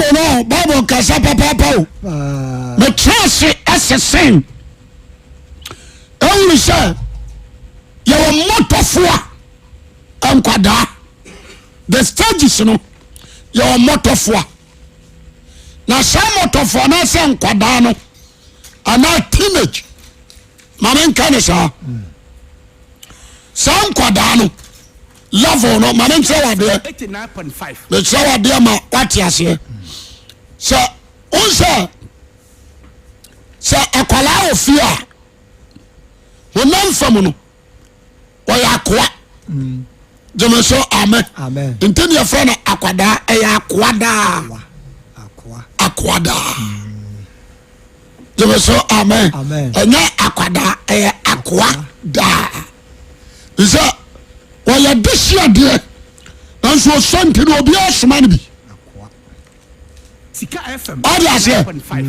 Bible no Bible kasa papaapa o. Metra ase ɛsesen ehunu sɛ yɛwɔ mmɔtɔfo a nkwadaa the stages no yɛwɔ mmɔtɔfo a na saa mmɔtɔfo anaasɛ nkwadaa no anaa teenage maame nka ne saa saa nkwadaa no level no maame nkyerɛ wadeɛ mekyerɛ wadeɛ ma wate aseɛ sɛ n sɛ sɛ akwadaa wɔ fie a honam fam no ɔyɛ akoa gyeme so amen nti ne yɛfrɛ no akwadaa ɛyɛ akoa daa akoa daa gyeme so amen ɛnyɛ akwadaa ɛyɛ akoa daa sɛ ɔyɛ de si adeɛ nanso ɔsɔ nti no obiara soma no bi ɔde aseɛ yɛmfa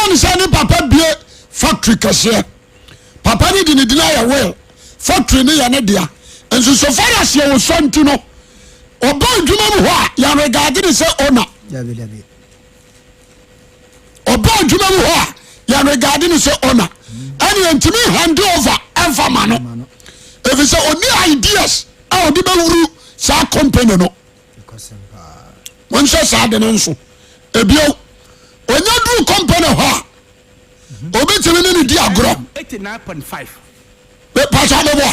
no sɛ ne papa bie factory kɛseɛ papa no de ne din ayɛ will factory no yɛ ne dea nso so far as yɛwɔ sɔ nti no ɔba adwuma mu hɔ a yɛn regard ne sɛ owner ɔba adwuma mu hɔ a yɛn regard ne sɛ owner ɛne yɛntumi hand over ɛmfa ma no ɛfiri sɛ ɔni ideas a ɔde bɛwuru saa company no. Monhyɛ saa de no nso. Ebio, onya duru company hɔ a, obi tumi ne ne di agorɔ. Pasa bɛbɔ a,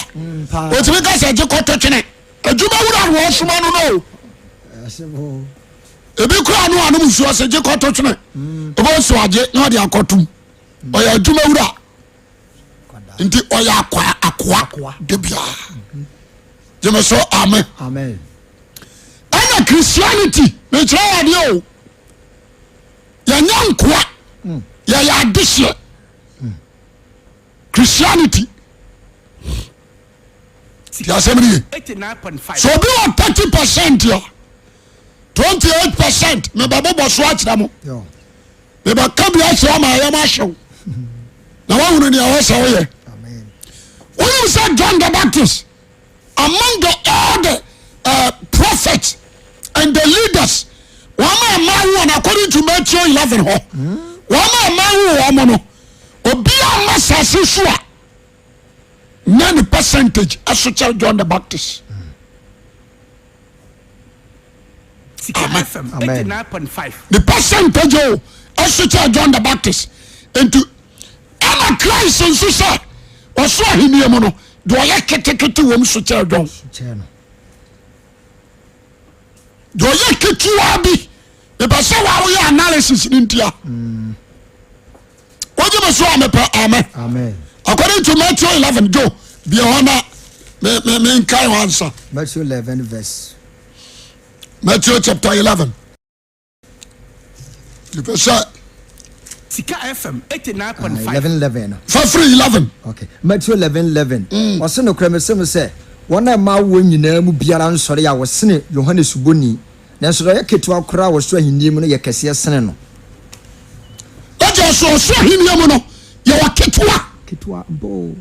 otumi ka sɛ gye kɔtɔ twene. Adwuma wura no wɔsoma no no. Ebi kura no anom nsuo sɛ gye kɔtɔ twene. Ɔbɛ nso agye na ɔde akɔtum. Ɔyɛ adwuma wura. Nti ɔyɛ akoa de biara. Gyeme so amen. Ɛna Christianity mekyerɛ wɔ adeɛ o yɛnyɛ nkoa yɛyɛ adehyeɛ Christianity ti asɛm no ye so obi wɔ 30% a 28% mebɛbobɔ so akyerɛ mo mebɛka bi akyerɛ ama ayɛm ahyew na woahunu nea ɛwɔ sɛ woyɛ wonim sɛ John the Baptist among the all the prophets and the leaders wɔn a mmaa wo wɔn according to Matthew 11 hɔ wɔn a mmaa wo wɔn no obiara mma sase so a na ne percentage ɛso kyɛ John the Baptist. Amen. Ne percentage o ɛso kyɛ John the Baptist nti ɛna Christ nso sɛ ɔso ahenni mu no deɛ ɔyɛ ketekete wɔm so kyɛ John deɛ ɔyɛ ketewa bi mepɛ sɛ wa woyɛ analysis no ntia wogye me so a mepɛ amen according to Matthew 11 jo bia hɔ na menkae hɔ ansa. Matthew 11 verse Matthew chapter 11 mepɛ sɛ Sika FM 89.5. 11 11 no. Fa firi 11. Okay. Matthew 11 11. Ɔse nokorɛ mese mo sɛ, wɔn a mmaa awoɔ nyinaa mu biara nsɔre a wɔsene Yohane Suboni, nanso deɛ ɔyɛ ketewa koraa wɔ soro ahennie mu no yɛ kɛseɛ sene no. Wagye ɔsoro ɔsoro ahennie mu no yɛwɔ ketewa. Ketewa mpo o.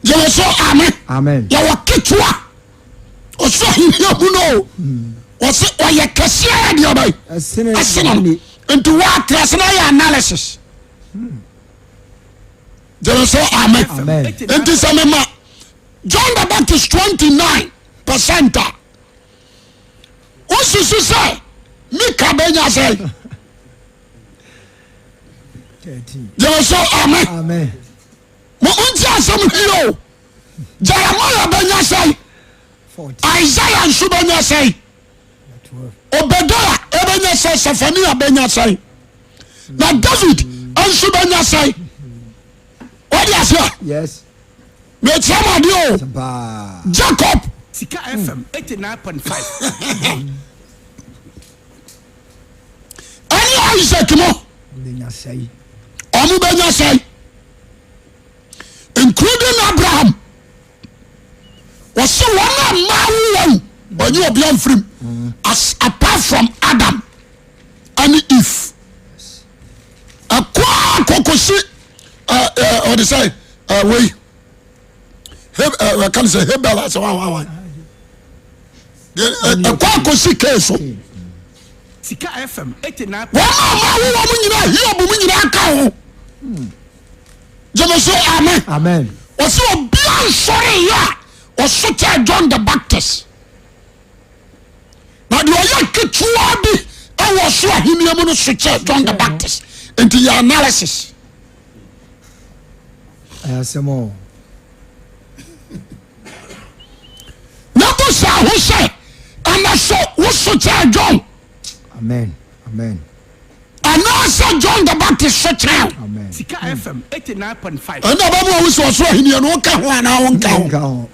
Gyeme so amen. Amen. Yɛwɔ ketewa ɔsoro ahennie mu no wɔse ɔyɛ kɛseɛ yɛ deɛ ɔbɛn ɛsene no nti wɔatra se na yɛ analysis. Gyeme so amen. Nti sɛ mema John the Baptist 29% a wosusu sɛ Mika bɛnya sɛ gyeme so amen. Mo nti asɛm hi o. Jeremiah bɛnya sɛn? Isaiah nso bɛnya sɛn? Obadiah ɛbɛnya sɛn? Sefania bɛnya sɛn? Na David nso bɛnya sɛn? Wọ́n aseɛ. Yes. Mɛkyerɛ mu adeɛ o. Jacob. Sika FM 89.5. Ɛne Isaac mo. Ɔmo bɛnya sɛn? Including Abraham. Wɔsi wɔn a mmaa wo wɔn ɔnye obi amfirim as apart from Adam ɛne Eve. Ɛkɔ akɔkɔsi ɔde sɛ wei ɛka ne sɛ Hebel asɛ wanwanwan ɛkɔ akɔsi kee so. Sika FM 89. Wɔn a wɔawo wɔn nyinaa Hiob mu nyinaa ka ho. Gyeme so amen. Amen. Ɔsɛ obia nsɔre yɛ a ɔso kyɛ John the Baptist. Na deɛ ɔyɛ ketewa bi ɛwɔ so ahenni mu no so kyɛ John the Baptist. Nti yɛ analysis. Ɛyɛ asɛm o. Na busa ho sɛ ɛna so woso kyɛ John. Amen. Amen. Anaasɛ John the Baptist so kyɛn. Amen. Sika FM 89.5. Ɛna bɛmu a wosi ɔsoro ahenni no woka ho anaa wonka ho. Wonka ho.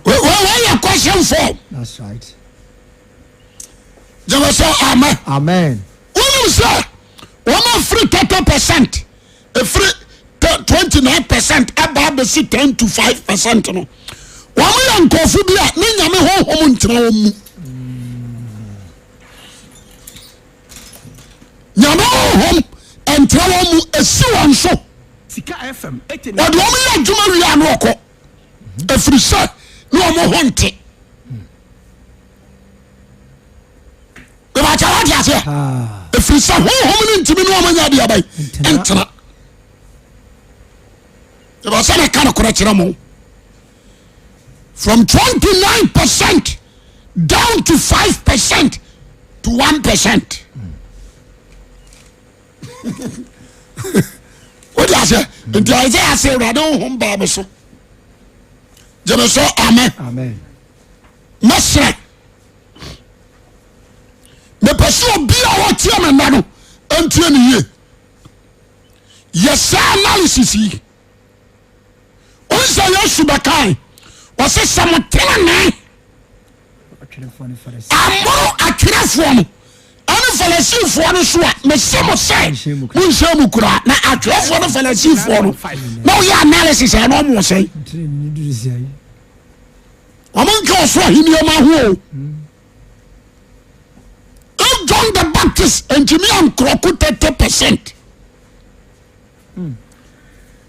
Wei yɛ question form. That's right. Gyeme sɛ amen. Amen. Wonim sɛ wɔn afiri 30% ɛfiri 29% aba abɛsi 10 to 5% no wɔn yɛ nkurɔfo bi a ne nyame honhom ntena wɔn mu. Nyame honhom ntena wɔn mu esi wɔn so. Sika FM Wɔde wɔn yɛ adwuma wie ano ɔkɔ ɛfiri sɛ ne wɔn ho nte. Ìbàkyɛ wate aseɛ ɛfiri sɛ honhom no ntumi ne wɔn nyɛ adeɛ abayi ntena. Ìbà sɛ meka nokorɛ kyerɛ mo from 29% down to 5% to 1%. Wode aseɛ nti Isaiah sɛ Awurade honhom baa me so gyeme so amen. Amen. Mɛsrɛ mepɛ sɛ obi a ɔtie me nna no ntie ne yie yɛ saa analysis yi wɔn sɛ Yesu bɛkae wɔsɛ sɛ mo tenenee amono atwerɛfoɔ no ɛne Farisifoɔ no so a mese mo sɛ monhyɛ mu koraa na atwerɛfoɔ no Farisifoɔ no na woyɛ analysis a na ɔmo sɛn wɔn nka ɔsoro ahenni ma ho o if John the Baptist ntumi ankorɔko 30%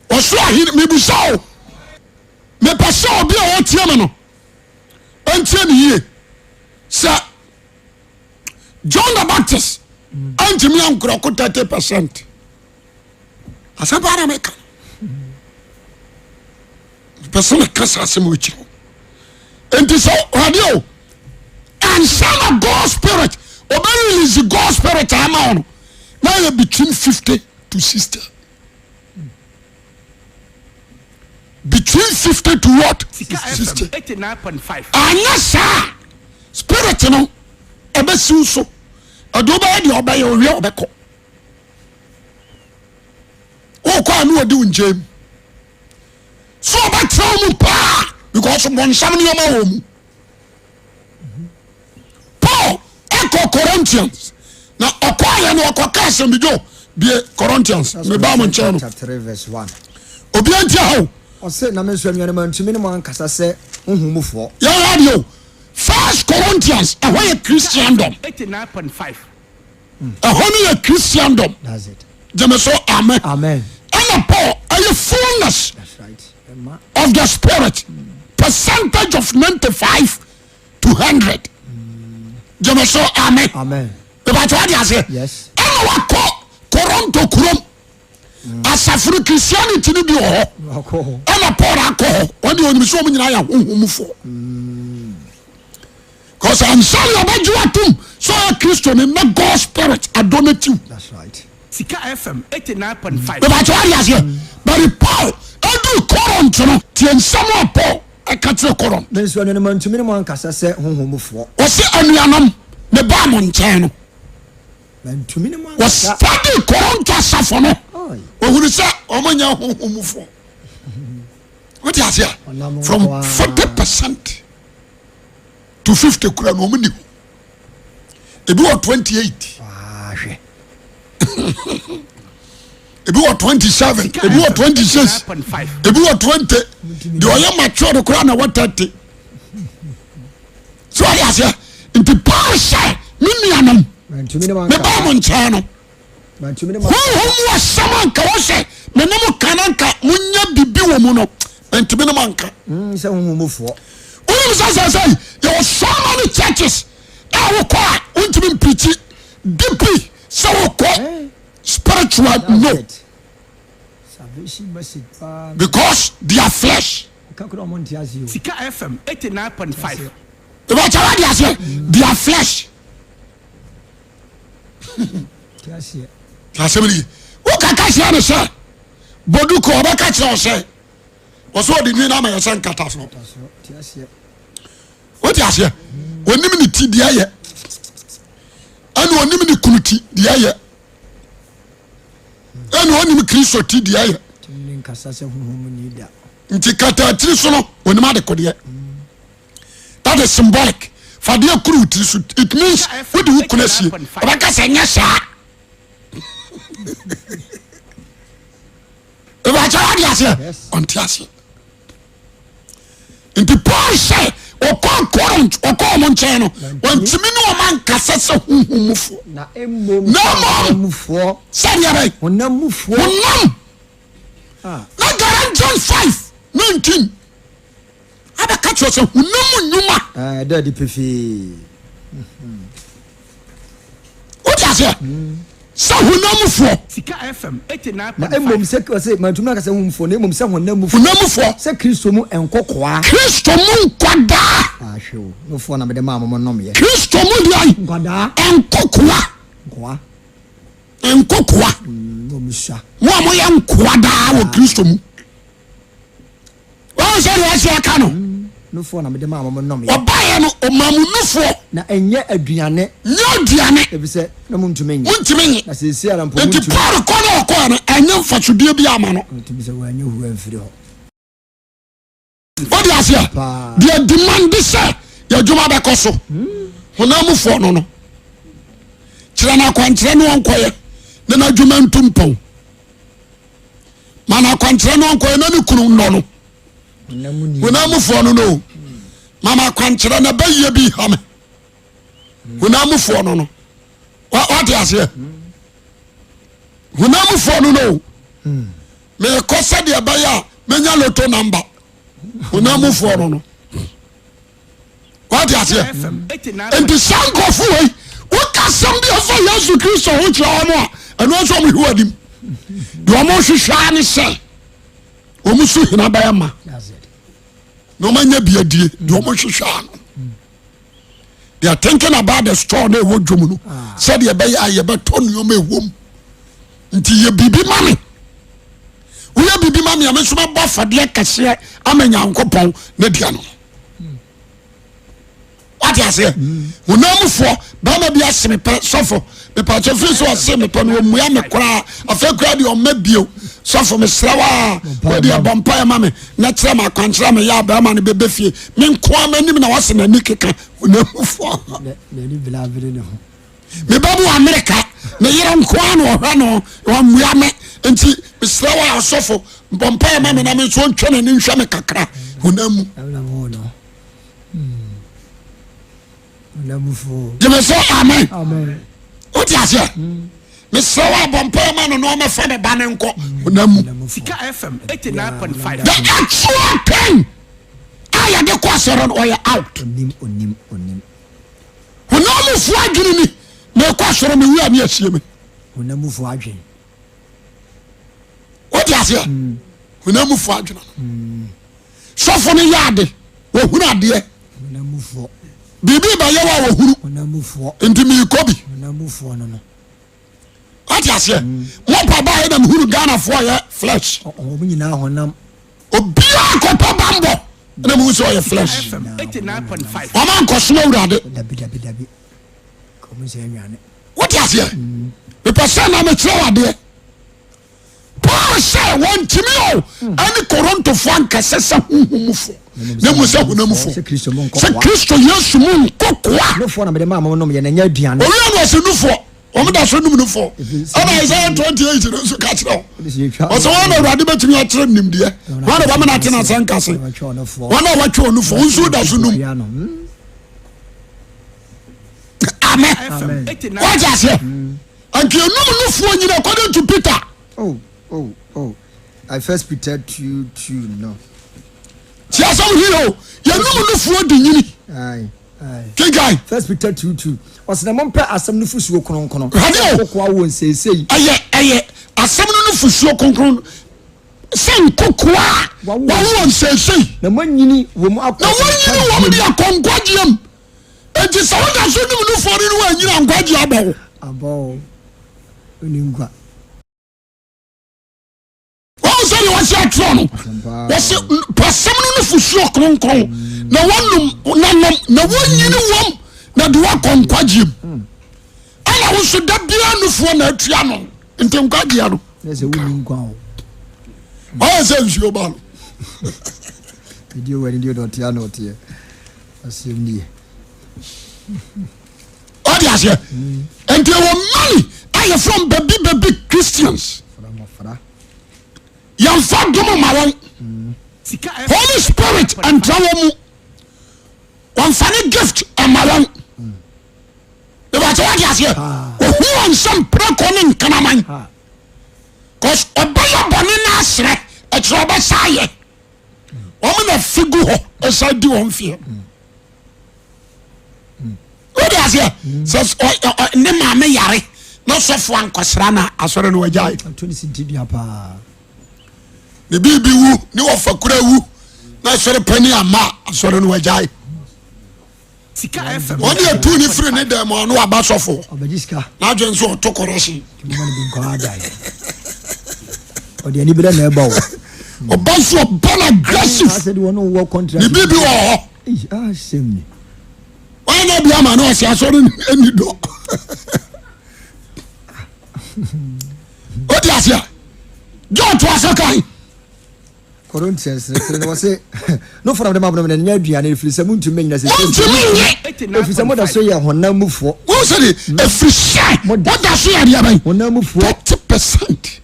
ɔsoro ahenni mebusa o mepɛ sɛ obi a ɔtie me no ntie ne yie sɛ John the Baptist antumi ankorɔko 30% asɛm paa na meka pɛ sɛ meka saa asɛm akyerɛ wo nti sɛ ɔde o ansa na God spirit ɔbɛ release God spirit ama wo no na yɛ between 50 to 60 between 50 to what? Sika 60 FM 89.5. Anyɛ saa spirit no ɛbɛsiw so ɛde wobɛyɛ deɛ ɔbɛyɛ owie ɔbɛkɔ wokɔ a ne ɔdi wo nkyɛn mu so ɔbɛtena wo mu paa because bɔnsam nneɛma wɔ mu Paul ɛkɔ Corinthians na ɔkɔɔyɛ no ɔkɔka asɛm bi dwo bie Corinthians mebaa mo nkyɛn no Chapter 3 verse 1. obia ntia ha o Ɔse, na me nso anuanom antumi ne mo ankasa sɛ honhom mufoɔ. Yɛyɛ adeɛ o First Corinthians ɛhɔ yɛ Christendom 89.5. ɛhɔ no yɛ Christendom That's it. gyeme so amen Amen. ɛna Paul ɛyɛ fullness That's right. Ɛma of the spirit percentage of 95 to 100 gyeme so amen Amen. ìbàtí wàá di aseɛ Yes. ɛna wakɔ Koronto kurom asafo no Christianity no bi wɔ hɔ Wakɔ hɔ. ɛna Paul akɔ hɔ wɔn deɛ onim sɛ wɔn nyinaa yɛ ahohomfoɔ cause ansa na ɔbɛgye watom sɛ ɔyɛ Kristo ni na God spirit adɔ n'atiw That's right. Sika FM 89.5. ìbàtí wàá di aseɛ but Paul ɛduru Corinth no tie nsɛm a Paul ɛka kyerɛ Corinth Me nso anuanom antumi ne mo ankasa sɛ honhom mufoɔ. ɔsɛ anuanom ne baa mo nkyɛn no Mantumi ne mo ankasa. wɔstudy Korinto asafo no Oi. ohunu sɛ wɔn nyɛ honhomfoɔ wote aseɛ Ɔnam from nko ara. 40% to 50 kura no wɔn ni hɔ ebi wɔ 28 Waa hwɛ. ebi wɔ 27 Sika ebi wɔ FM 26 89.5. ebi wɔ 20 deɛ ɔyɛ mature no koraa na wɔ 30 so wɔde aseɛ nti Paul sɛ me nuanom Mantumi ne mo mebaa ankasa. mo nkyɛn no Mantumi ne mo honhom mu asɛm a nka wɔ sɛ me ne mo ka na nka monya bibi wɔ mu no ntumi ne mo anka sɛ honhom mufoɔ. Wonim sɛ sɛsɛi yɛwɔ so many churches a wokɔ a wontumi mprikyi deeply sɛ wokɔ spiritual no because they are flesh. Sika FM 89.5. Ìbákyɛ wá di aseɛ they are flesh. Asɛm ni wokaka hyia ne sɛ boduku ɔbɛka kyerɛ wo sɛ wɔsɛ ɔde nwi no ama yɛ sɛ nkata so wote aseɛ onim ne ti deɛ yɛ ɛna onim ne kunu ti deɛ yɛ ɛna onim kristo ti deɛ yɛ nti kata tiri so no onim adekodeɛ that is symbolic fadeɛ kuru tiri so it means wode wo kunu asie ɔbɛka sɛ nyɛ saa ìbàkyɛ wà di aseɛ ɔnte aseɛ nti Paul sɛ ɔkɔ Corinth ɔkɔ ɔmo nkyɛn no wɔntumi ne ɔmo ankasa sɛ huhu mufoɔ na mmom na mmom mufoɔ sɛdeɛ bɛyɛ honam mufoɔ honam Ah. na Galatians 5:19 abɛka kyerɛ sɛ honam mu nnwuma Ah, ɛda adi pefee wote aseɛ sɛ honamfoɔ Sika FM na mmom 89.5. sɛ ɔsɛ mantumi akasa humfoɔ na mmom sɛ honam mufoɔ honamfoɔ sɛ Kristo mu nkɔkoa Kristo mu nkwadaa ahwɛ o nofoɔ na mede maa mo mo nomyɛ Kristo mu deɛ nkwadaa nkokoa nkoa nkokoa na ɔmo sua mo a moyɛ nkoa daa wɔ Kristo mu wɔn sɛ deɛ ɔsi aka no nufoɔ na mede maa mo mo nomyɛ ɔbaeɛ no ɔmaa mo nufoɔ na ɛnyɛ aduane nyɛ aduane efisɛ na montumi nye montumi nye na seesei ara mpo nti montumi Paul kɔ na ɔkɔɛ no ɛnyɛ mfasodeɛ bi ama no ɔtumi sɛ wɔanyɛ hu amfiri hɔ wode aseɛ Paa. deɛ demande sɛ yɛadwuma bɛkɔ so honam mufoɔ no no kyerɛ no akwankyerɛ ne ɔnkɔyɛ ne n'adwuma ntu mpɔn ma no akwankyerɛ ne ɔnkɔyɛ na ne kunu nnɔ no honam mu ni honam mufoɔ no no ma ma akwankyerɛ na bɛyɛ bi ha me honam mufoɔ no no wate aseɛ honam mufoɔ no no mekɔ sɛdeɛ ɛbɛyɛ a menya loto number honam mufoɔ no no wate aseɛ FM 89.5. nti saa nkurɔfo wei woka asɛm bi afa Yesu Kristo ho kyerɛ wɔn a ɛno nso wɔn hwɛ anim deɛ wɔn hwehwɛ ara ne sɛ wɔn so hina bɛyɛ ma that's it na wɔn anya bi adie deɛ wɔn hwehwɛ ano they are thinking about the store na ɛwɔ dwom no sɛdeɛ ɛbɛyɛ a yɛbɛtɔ nneɛma ɛwɔ mu nti yɛ biribi ma me woyɛ biribi ma me a me nso mɛbɔ afɔdeɛ kɛseɛ ama Nyankopɔn ne deɛ no wate aseɛ honamfoɔ bɛrima bi ase mepɛ sɔfo mepaakyɛ firi sɛ ɔse mepɛ no ɔmmua me koraa afei koraa deɛ ɔmma bio sɔfo mesrɛ wo a wode ɛbɔ mpaeɛ ma me na kyerɛ me akwankyerɛ meyɛ a bɛrima no bɛbɛ fie me nkoa m'anim na wase n'ani keka honamfoɔ n'ani bilabere ne ho meba mu Amerika ne yere nkoa na ɔhwɛ no ɔmmua me nti mesrɛ wo a ɔsɔfo bɔ mpaeɛ ma me na me nso ɔntwa n'ani nhwɛ me kakra honam mu ɛna mo no honamfoɔ gyeme sɛ amen amen wote aseɛ mesrɛ wo abɔ mpaeɛ ma no na ɔmɛfa me ba ne nkɔ honam mu Sika FM 89.5. the actual thing a yɛde kɔ asɔre no ɔyɛ out onim onim onim honammufoɔ adwene ni mekɔ asɔre mewu a ne asie me honammufoɔ adwene wote aseɛ honammufoɔ adwene no sɔfo no yɛ ade wɔhunu adeɛ honammufoɔ biribi bɛyɛ wɔ a wɔhunu honammufoɔ nti meekɔ bi honammufoɔ no no wate aseɛ mopa baeɛ na mehunu Ghanafoɔ yɛ flesh wɔn nyinaa honam obiaa kɔpɛ bambɔ na mehu sɛ ɔyɛ flesh FM 89.5. ɔma nkɔsom awurade dabi dabi dabi kɔmu sɛ nwane wote aseɛ mepɛ sɛ na mekyerɛ wo adeɛ Paul sɛ wɔntumi o ɛne Korintofoɔ ankɛsɛ sɛ honhomfoɔ na mu sɛ honamfoɔ sɛ Kristo mu sɛ nkɔkoa Kristo Yesu mu nkokoa nufoɔ na mede maa mo nom yɛ na ɛnyɛ aduane owia no ɔsɛ nufoɔ wɔn da so num nufoɔ ɛna Isaiah 28 no nso ka kyerɛ wo ɔsɛ wɔn na Awurade bɛtumi akyerɛ nimdeɛ wɔn na wɔn na ate na sɛ nkase wɔn a wɔatwe wɔn nufoɔ nso da so num amen FM 89. wɔte aseɛ nka enum nufoɔ nyina according to Peter oh oh oh I First Peter 2:2 no. Ti asɛm hi o, yɛnum nufoɔ di nyini. Kenkan. First Peter 2:2. Ɔsɛ na mompɛ asɛm no fusuo kronkron. Hwɛ o. Nkokoa wɔ nseesei. Ɛyɛ ɛyɛ asɛm no nufusuo kronkron sɛ nkokoa a Wawo wɔn nseesei. Na moanyini wɔ mu akɔ Na wɔnyini wɔn de akɔ nkwagyeɛ mu. Enti sɛ woda so num nufoɔ no ne wɔanyini a nkwagyeɛ abɔ wo. Abɔ wo. Wonni nkwa. Wɔn sɛ deɛ wɔsi atwerɛ no, wɔsi pasɛm no nufusuo kronkron na wɔnum nanom na wɔnyini wɔm na de wakɔ nkwagyeɛ mu. Ɛna wo nso da biara nufoɔ na atua no nti nkwagyeɛ no. Na sɛ wonni nkwa o. Wɔyɛ sɛ nsuo ba no. Ɛdi owó ɛni di ɔdɔ ɔteɛ na ɔteɛ. Asɛm nie. Ɔde aseɛ. Nti ɛwɔ many a yɛfrɛ wɔn baby baby Christians. Yɛnfa dom ma wɔn. Holy Spirit ntra wɔn mu. Wɔnfa ne gift ma wɔn. Ìbàtí wọ́n di aseɛ. Ohu wɔn sɛ mprako ne nkraman. Cause ɔbɛyɛ bɔne n'asrɛ ɛkyerɛ ɔbɛsa ayɛ. Wɔn na fi gu hɔ ɛsa di wɔn fie. Wọ́n di aseɛ sɛ ne maame yare na sɔfo ankɔsra na asɔre no wagyae. Ne biribi wu ne wɔfa kura wu na asɔre panyin ama asɔre no wagyae. Wɔn de atu ne firi ne dɛm ɔno waba sɔfo. N'adwene nso ɔto kɔrɔhye. Ɔde anibere na ɛba o. Ɔba nso ɔba no aggressive. Ne biribi wɔ hɔ. Wɔn na bi ama no ɔsi asɔre ni dɔ. O ti aseɛ. John to aso kan. Corinthians ne tiri no wɔse no fana mede ma mo no nyɛ aduane ɛfiri sɛ montumi nyina sɛ montumi nye ɛfiri sɛ moda so yɛ honam mufoɔ wɔn sɛ de ɛfiri sɛ moda so yɛ adeɛ bɛn honam mufoɔ 30%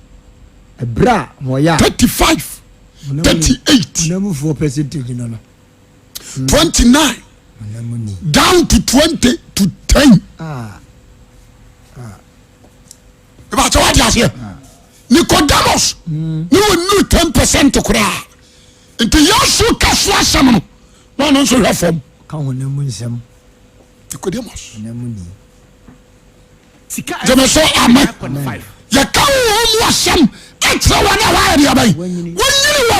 ɛberɛ a wɔyɛ a 35 38 honam mufoɔ percentage no no 29 down to 20 to 10 ah. Ah. Ìbàkyɛ wate aseɛ Nicodemus ne wɔnnu 10% koraa nti Yesu ka so asɛm no na ɔno nso hwɛ fam. Ka honam mu nsɛm. Nicodemus. Honam mu ni. Gyeme so amen. Yɛka honhom mu asɛm akyerɛ wɔn a wɔayɛ deɛ bɛn wɔnyini wɔ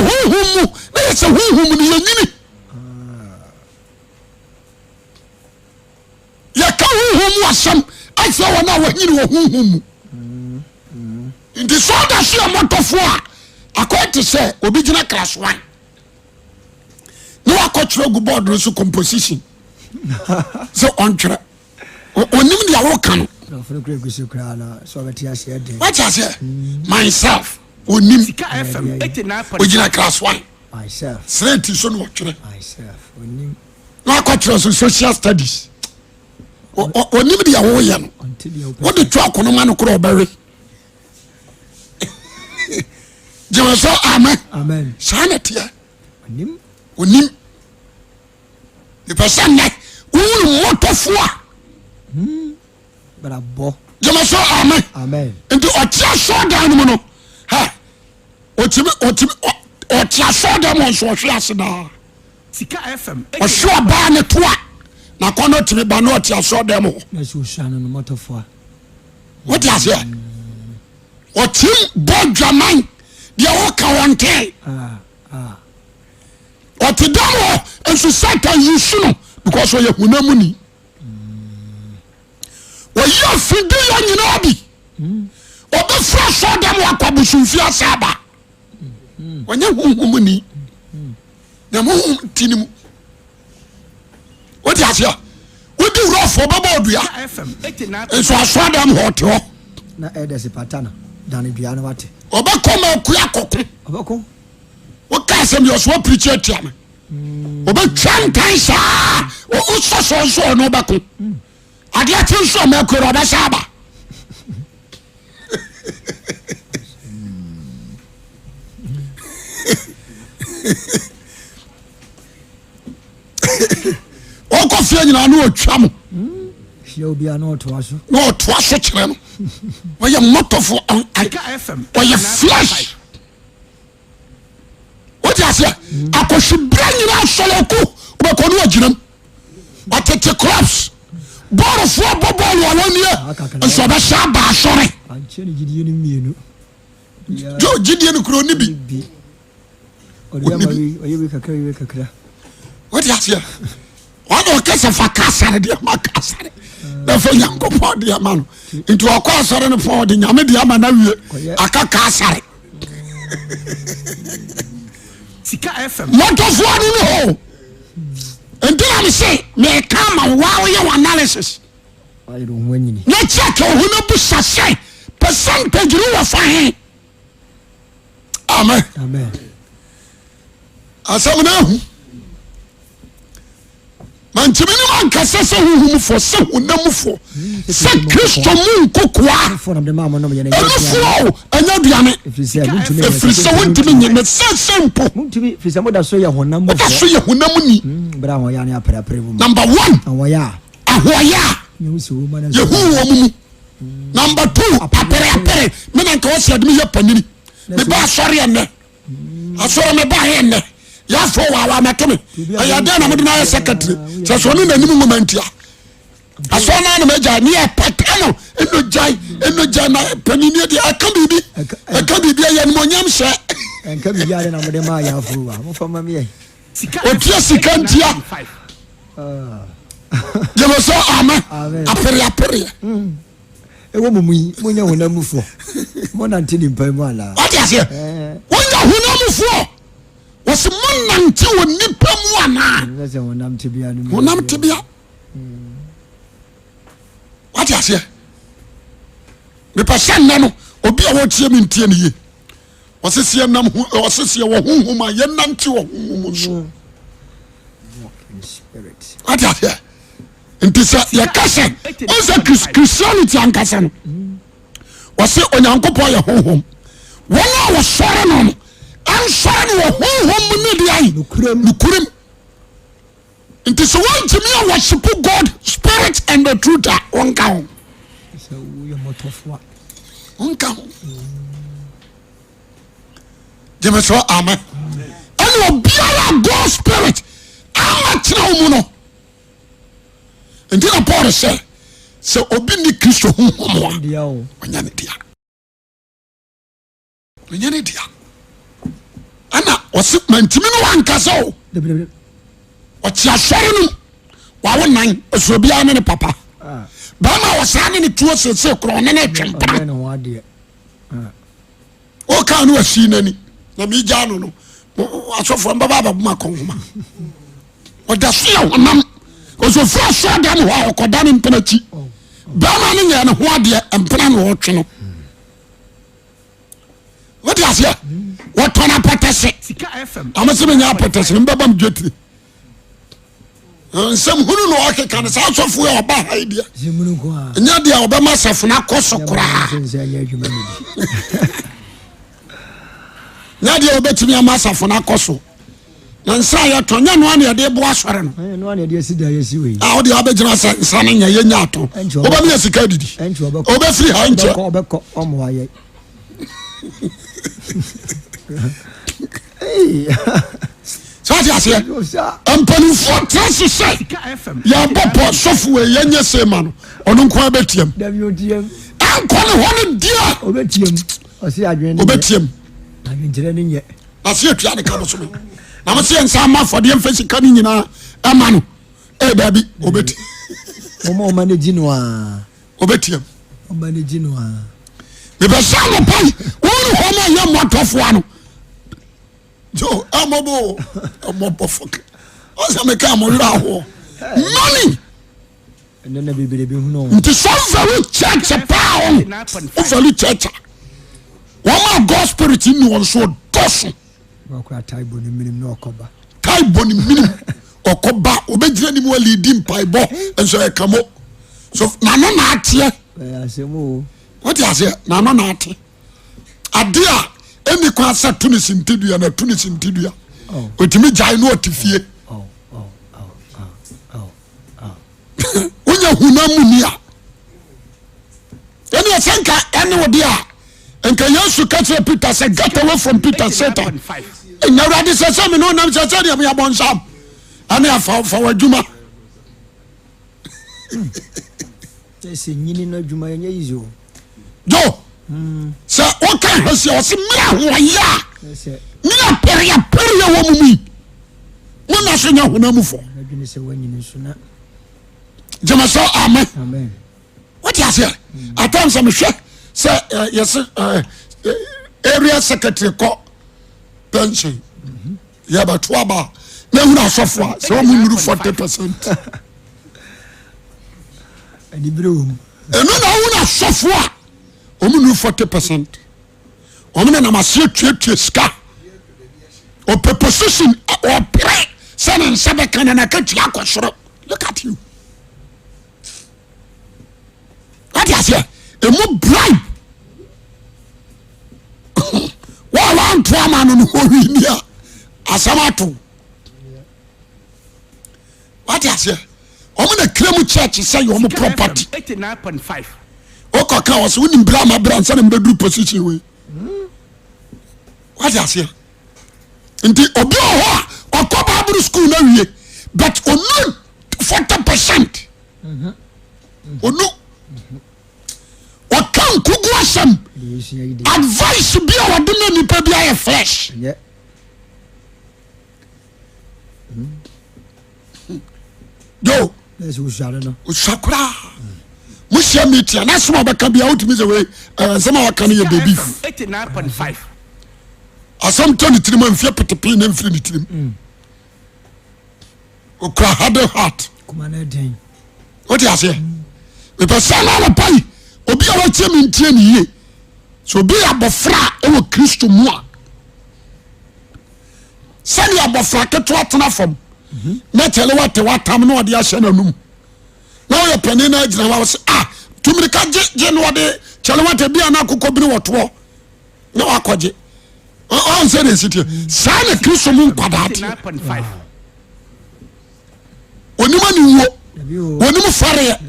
honhom mu na yɛ sɛ honhom no yɛnyini. Yɛka honhom mu asɛm akyerɛ wɔn a wɔanyini wɔ honhom mu. Nti sɛ ɔda so yɛ mmɔtɔfoɔ a, akɔyɛ te sɛ obi gyina class one na wakɔtwerɛ gu board no so composition sɛ ɔntwerɛ ɔnim deɛ woka no. Wate aseɛ? Myself ɔnim ɔgyina class one slate so na ɔtwerɛ. Na akɔkyerɛ so social studies onim deɛ woyɛ no wode to akono ma no korɔ ɔbɛwe gyeme sɛ amen saa na teɛ onim mepɛ sɛ nnɛ wohunu mmɔtɔfoɔ a hmm. gyeme sɛ amen nti ɔte asɔɔdan no mu no ha ɔtumi ɔtumi ɔte asɔɔdan mu nso ɔhwe ase daa Sika FM. Ɔhwe ɔbaa ne to a n'akɔnnɔ tumi ba na ɔte asɔɔdan mu hɔ. Na sɛ osua no no mɔtɔfoa. Wote aseɛ? Ɔtim bɔ dwaman deɛ woka wɔn tee. Ɔte dam hɔ nso Satan yi su no because ɔyɛ honam mu ni. Ɔyɛ afideyɛ nyinaa bi. Ɔbɛfiri asɔɔdan mu akɔ abosomfie asa aba. Ɔnyɛ honhom ni. Na honhom ti ne mu. Wote aseɛ? Wodi wurɔfoɔ bɛbɔ odua. Nso asɔɔdan hɔ ɔte hɔ. Na ɛdɛsi pata no dane dua no wate. Ɔbɛkɔ ma akua kɔko. Ɔbɛko. Woka asɛm bi ɔso apirikyi atia me. Ɔbɛtwa ntan saa. Wosɔ sɔ nso ɔno ɔbɛko. Adeɛ kye nso ɔma akua no ɔbɛsa aba. Ɔkɔ fie nyinaa na ɔtwa mo. Na ɔtoa so kyerɛ no. Ɔyɛ mmɔtɔfo ɔyɛ flesh. Wote aseɛ? Akɔhwibra. nyinaa sɔlɔko wobɛkɔ ne wagyinam ɔtete clubs bɔɔlfoɔ bɔ bɔɔl a wɔnie nso ɔbɛhyɛ aba asɔre gyidie no kuro ne bi wote aseɛ ɔna ɔka sɛ fa ka asare deɛ ma ka asare na fa nyankopɔn deɛ ma no nti ɔkɔ asɔre no fɔ ɔde nyame deɛ ama no awie aka ka asare mɔtɔfoɔ no ne hɔ nti na me se meka ma woa woyɛ wɔ analysis na kyɛkɛ wo ho no busa sɛ percentage no wɔ fa he amen asɛm no ahu mantimi ne mankasa sɛ honhomfoɔ sɛ honamfoɔ sɛ kristo mu nkokoa ɛnufoɔ ɛnyɛ aduane ɛfiri sɛ wontumi nye ne sɛ sɛ mpo woda so yɛ honam ni hmm, number one ahoɔyɛ a yɛhu wɔ mu mu number two apereapere me na nka wɔsi ɛde me yɛ panini me ba asɔre ɛnɛ asɔre me ba yɛ ɛnɛ yɛafɔ wɔ awa mɛto me ɛyɛ dɛn na mode no ayɛ secretary sɛ sɛ ɔne n'anim nwoma ntia asɔre no anam agya ne yɛ pata no ɛno gyae ɛno gyae na panini deɛ ɛka biribi ɛka biribi ɛyɛ animonyam hyɛ ɛnka biribi ade na mode maa yɛ afo wa mofa ma meyɛ ɔtua sika ntia gyeme sɛ amen apereapereɛ mm. ɛwɔ mo mu yi monyɛ honam mufoɔ monante ne mpa mu anaa wate aseɛ wonyɛ honam mufoɔ wɔsɛ monante wɔ nnipa mu anaa honam tebea honam tebea wate aseɛ mepɛ sɛ nnɛ no obi a wɔtie me ntie ne ye Ɔse sɛ yɛnam ho ɔse sɛ yɛwɔ honhom a yɛnante wɔ honhom nso. Wate aseɛ? Nti sɛ yɛka sɛ ɔn sɛ Christianity ankasa no ɔse Onyankopɔn yɛ honhom. Wɔn a wɔsɔre no no ɛnsɔre no wɔ honhom mu ne deɛ nokorɛm. Nti sɛ wɔntumi a worship God spirit and the truth a wɔnka ho. Wɔnka ho. Gyeme so amen. Ɛna obiara God spirit ama tena wo mu no. Nti na Paul sɛ sɛ obi ni Kristo honhom a ɔnyɛ ne dea. Menyɛ ne dea. Ɛna ɔse mantimi ne wankasa o. Ɔte asɔre no mu wawo nan ɔsɛ obiara ne ne papa. Ah. Bɛrima a ɔsaa ne ne tuo sese korɔ ɔne ne twe mpena. Ɔkaa no asii n'ani na megyaa no no asɔfoɔ mbɛba abɛboma kɔnhoma. Ɔda so yɛ honam ɔsɛ ofiri asɔre dɛm hɔ a ɔkɔda ne mpena akyi. Oh. Bɛrima no nyɛ ne ho adeɛ mpena na ɔtwe no. Wote aseɛ? Wɔtɔn apɛtɛse. Ɔmo se menya apɛtɛse no mbɛba m dwetire. Nsɛm hunu na ɔkeka no saa asɔfo yɛ ɔba ha yi deɛ. Nyɛ deɛ ɔbɛma asafo no akɔ so koraa. Nyɛ deɛ ɔbɛtumi ama asafo no akɔ so. Na nsa a yɛtɔn nyɛ noa na yɛde boa asɔre no. A wode abɛgyina sɛ nsa no nyɛ yɛnya atɔ. Wobɛma yɛ sika adidi. Wobɛfiri ha nkyɛ. Sɛ ɔte aseɛ mpanimfoɔ tena se sɛ yɛbɔ pɔ sɔfo wei yɛnyɛ se ma no ɔno nko ara bɛtiam. Ɛnkɔ ne hɔ no deɛ ɔbɛtiam. Na se yɛtua ne ka bosome na mo se yɛnsa ama afɔdeɛ mfa sika no nyinaa ɛma no ee daabi ɔbɛti wɔn a wɔn ani gye no a ɔbɛtiam wɔn ani gye no a mepɛ sɛ anɔpa yi wɔn ne hɔ ma ɛyɛ mmɔtɔfoɔ ano so ɛmmɔbɔ ɛmmɔbɔ fɔk ɔsɛ meka mo werɛ ahoɔ money Nti sɛ wo value church paa o, wo value church a, wɔn a God spirit nni wɔn so ɔdɔso. Tai bɔ ne minim ɔkɔba ɔbɛgyina ne mu alidi mpaebɔ nso ɛka mo so n'ano na ateɛ. Wote aseɛ n'ano na ate ade a ɛni kwan sɛ to ne sintidua na to ne sintidua ɔtumi gyae no ɔte fie. Oh, oh, oh, wonya honam mu ni a ɛne ɛsɛ nka ɛne wo de a nka Yesu ka kyerɛ Peter sɛ get away from Peter Satan. Ɛnyɛ Awurade sɛ sɛ me ne wonam sɛ sɛ deɛ meyɛ bɔnsam ɛne afa fa w'adwuma. Sɛ nyini no adwuma ɛnyɛ easy o. Jo sɛ woka hwɛ sɛ ɔse mmerɛ ahoɔyɛ a ne apereapereɛ wɔ mu mu yi mo na so nyɛ honam mufoɔ. Gyeme sɛ amen. Wote aseɛ at times sɛ mehwɛ sɛ yɛse area secretary kɔ pension yɛbɛto aba na ehunu asɔfo a sɛ wɔn nnuru 40%. Ɛno na wohunu asɔfo a wɔn nnuru 40%. Wɔn nenam aseɛ tuatua sika. Ɔpɛ position ɔpere sɛ ne nsa bɛka na n'akatua akɔ soro. Look at you. Wate aseɛ? Emu bribe. Wɔn a wɔanto ama no no hɔ ni a asɛm ato. Wate aseɛ? Wɔn na kira mu church sɛ yɛ wɔn property. Wokɔ ka wɔ sɛ wonim bra ma bra nsa na mbɛduru position wei. Wate aseɛ? Nti obi wɔ hɔ a ɔkɔ Bible school na wie but ɔnu 40%. Ɔnu ɔka nkugu asɛm advice bi a wɔde ma nipa bi ayɛ fresh. Yo osua koraa mo hyia meeting a n'asɛm a ɔbɛka bia wotumi sɛ wei nsɛm a waka no yɛ baby asɛm tɔ ne tirim a mfie petepee na mfiri ne tirim mm. Okura hardened heart. Wote aseɛ? Mepɛ sɛ na anɔpa yi obi a watie me ntie ne yie. Sɛ obi yɛ abɔfra a ɛwɔ Kristo mu a, sɛdeɛ abɔfra ketewa tena fam na kyɛle wate watam na ɔde ahyɛ n'anum na ɔyɛ panin na agyina hɔ a wɔsɛ ah tumirika gye gye na ɔde kyɛle wate bi a na akokɔ biri wɔtoɔ na wakɔgye ɔn sɛ de nsi teɛ saa na Kristo mu nkwadaa teɛ onim aniwuo onim fɛreɛ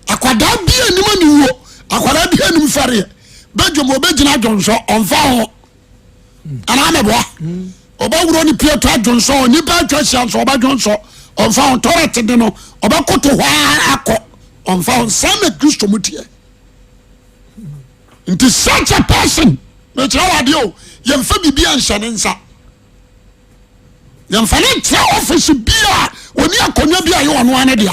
akwadaa bi anim aniwuo akwadaa bi anim fɛreɛ bɛdwom ɔbɛgyina adwonsɔ ɔnfa ho anaa mɛboa ɔbɛwuro ne pie to adwonsɔ nipa atwa ahyia nso ɔbɛdwonsɔ ɔnfa ho tɔrɛt de no ɔbɛkoto hɔ akɔ ɔnfa ho saa na Kristo mu teɛ. Nti such a person mekyerɛ wo adeɛ o yɛmfa biribi anhyɛ ne nsa yɛmfa ne ntra office bi a ɔni akonnwa bi a yɛ ɔno ano dea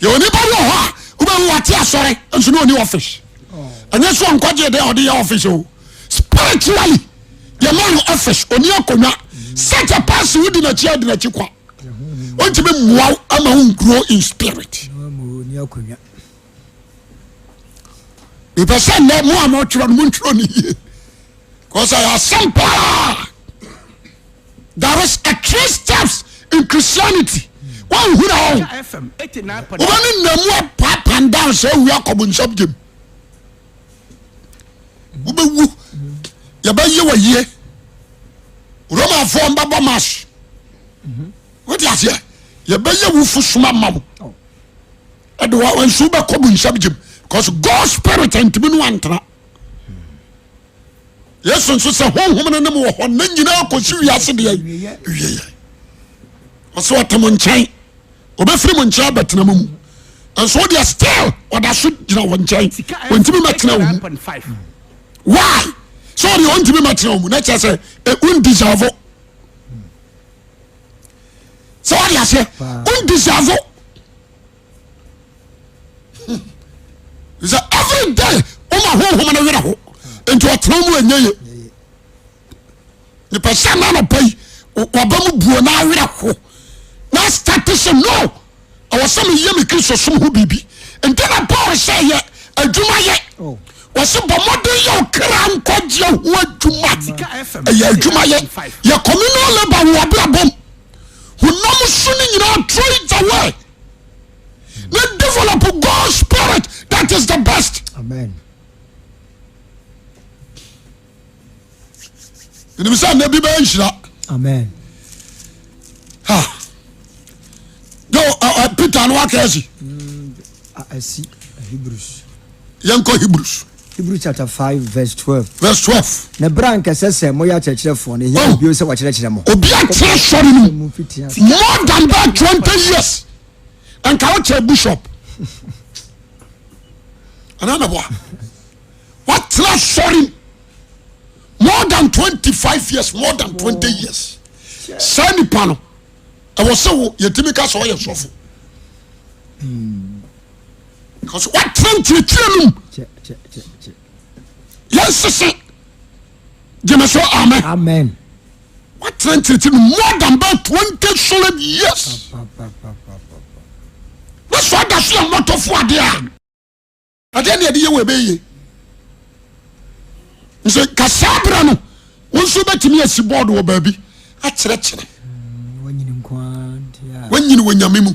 yɛ onipa bi wɔ hɔ a wobɛhu wate asɔre nso ne ɔni office ɛnyɛ so ɔnkɔgye dɛ ɔde yɛ office o spiritually yɛma no office ɔni akonnwa such a person wodi n'akyi adi n'akyi kwa Ontumi mmoa wo ama wo grow in spirit. Mepɛ sɛ nnɛ mo a motwerɛ no montwerɛ no yie because ɛyɛ asɛm paa. There is a three steps in Christianity. Wɔnhu na wɔn. Wobɛne nnamu apaapan down sɛ awu akɔ bonsam gyem. Wobɛwu yɛbɛyɛ wɔ yie. Romafoɔ mbɛbɔ mass. Wote aseɛ? Yɛbɛyɛ wufo soma ma wo. Ɛde wa nso wobɛkɔ bonsam gyem because God spirit ntumi no antena. Yesu nso sɛ honhom no ne mo wɔ hɔ na nyinaa kɔsi wiase deɛ wieɛ. Ɔsɛ ɔte mo nkyɛn. Ɔbɛfiri mo nkyɛn abɛtena mo mu. Nso wodeɛ still ɔda so gyina wɔ nkyɛn. Ɔntumi mɛtena wo mu. Why? Sɛ ɔdeɛ ɔntumi mɛtena wo mu na kyerɛ sɛ eh, wondeserve. Sɛ wɔde aseɛ wondeserve. Sɛ every day woma honhom no werɛ ho nti ɔtena mu ɛnyɛ ye. Mepɛ sɛ na anɔpa yi waba mu buo na awerɛ ho na start sɛ no ɛwɔ sɛ meyɛ me Kristo som ho biribi. Nti na Paul sɛ yɛ adwuma yɛ oh. Wɔsi bɔ mmɔden yɛ ɔkra nkwagyeɛ ho adwuma. Ɛyɛ adwuma yɛ yɛ communal labour wɔ abrabɔ mu. Honam so no nyinaa throw it away. Na develop God spirit that is the best. Amen. Menim sɛ nna bi bɛyɛ nhyira. Amen. Ha. Yo, uh, uh, Peter no waka asi. Mm, asi Hebrews. Yɛnkɔ Hebrews. Hebrew chapter 5 verse 12. Verse 12. Na berɛ a anka ɛsɛ sɛ moyɛ akyerɛkyerɛfoɔ no, ɛhia mo bio sɛ wɔkyerɛkyerɛ mo. Obi atena sɔre no mu more than bɛɛ 20 years nka wokyerɛ bishop anaa mɛboa watena sɔre mu more than 25 years more than 20 years saa nipa no ɛwɔ sɛ wo yɛtumi ka sɛ ɔyɛ sɔfo because watena nkyerɛkyerɛ no mu yɛnsese gyeme so amen amen watena nkyerɛkyerɛ no more than about 20 solid years na so ada so yɛ mmɔtɔfo adeɛ a adeɛ ne ɛde yɛ wɔ ɛbɛyie nso ka saa berɛ no wo nso bɛtumi asi bɔɔdo wɔ baabi akyerɛkyerɛ wanyini wɔ nyame mu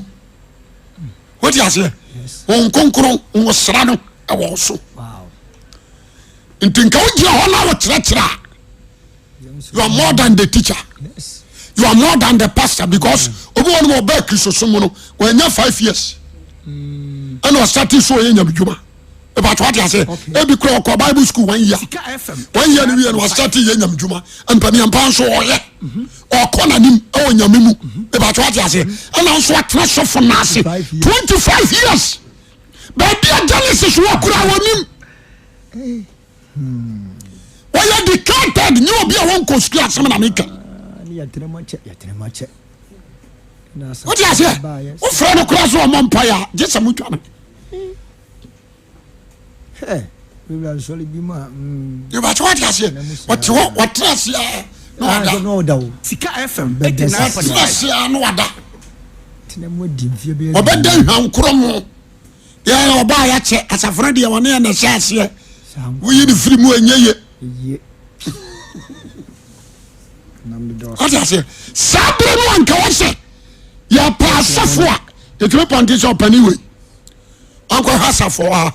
wote aseɛ wɔn nkonkron nwosra no ɛwɔ so nti nka wogyina hɔ na wokyerɛkyerɛ a you are more than the teacher you are more than the pastor because obi wɔn mu ɔbɛ kristosom mu no wɔanya 5 years ɛna ɔsate so ɔyɛ nyamedwuma ìbàtò wate ase ebi kura ɔkɔ bible school one year one year ni wiye no wasate yɛ nyamedwuma mpanyinpa nso ɔyɛ ɔkɔ n'anim ɛwɔ nyame mu ìbàtò wate ase ɛna nso atena sɔfo n'ase 25 years baabi a Genesis wɔ kura wɔ nim wɔyɛ educated nye obi a wɔnkɔ sukuu asɛm na meka wote aseɛ wofrɛ no koraa so ɔmɔ mpaeɛ a gye sɛ motwa no yɛbɛkyɛ wote aseɛ ɔte hɔ ɔtena aseɛ na wada ɔtena aseɛ na wada ɔbɛda hwankorɔ mu yɛ ɔbaa yɛakyɛ asafo no deɛ ɔne yɛ na ɛhyɛ aseɛ woyi ne firi mu ɛnyɛ ye ɔte aseɛ saa berɛ no anka wɔ sɛ yɛpɛ asɔfo a yɛtumi pɔnte sɛ ɔpani wei ɔnkɔhwɛ asafo a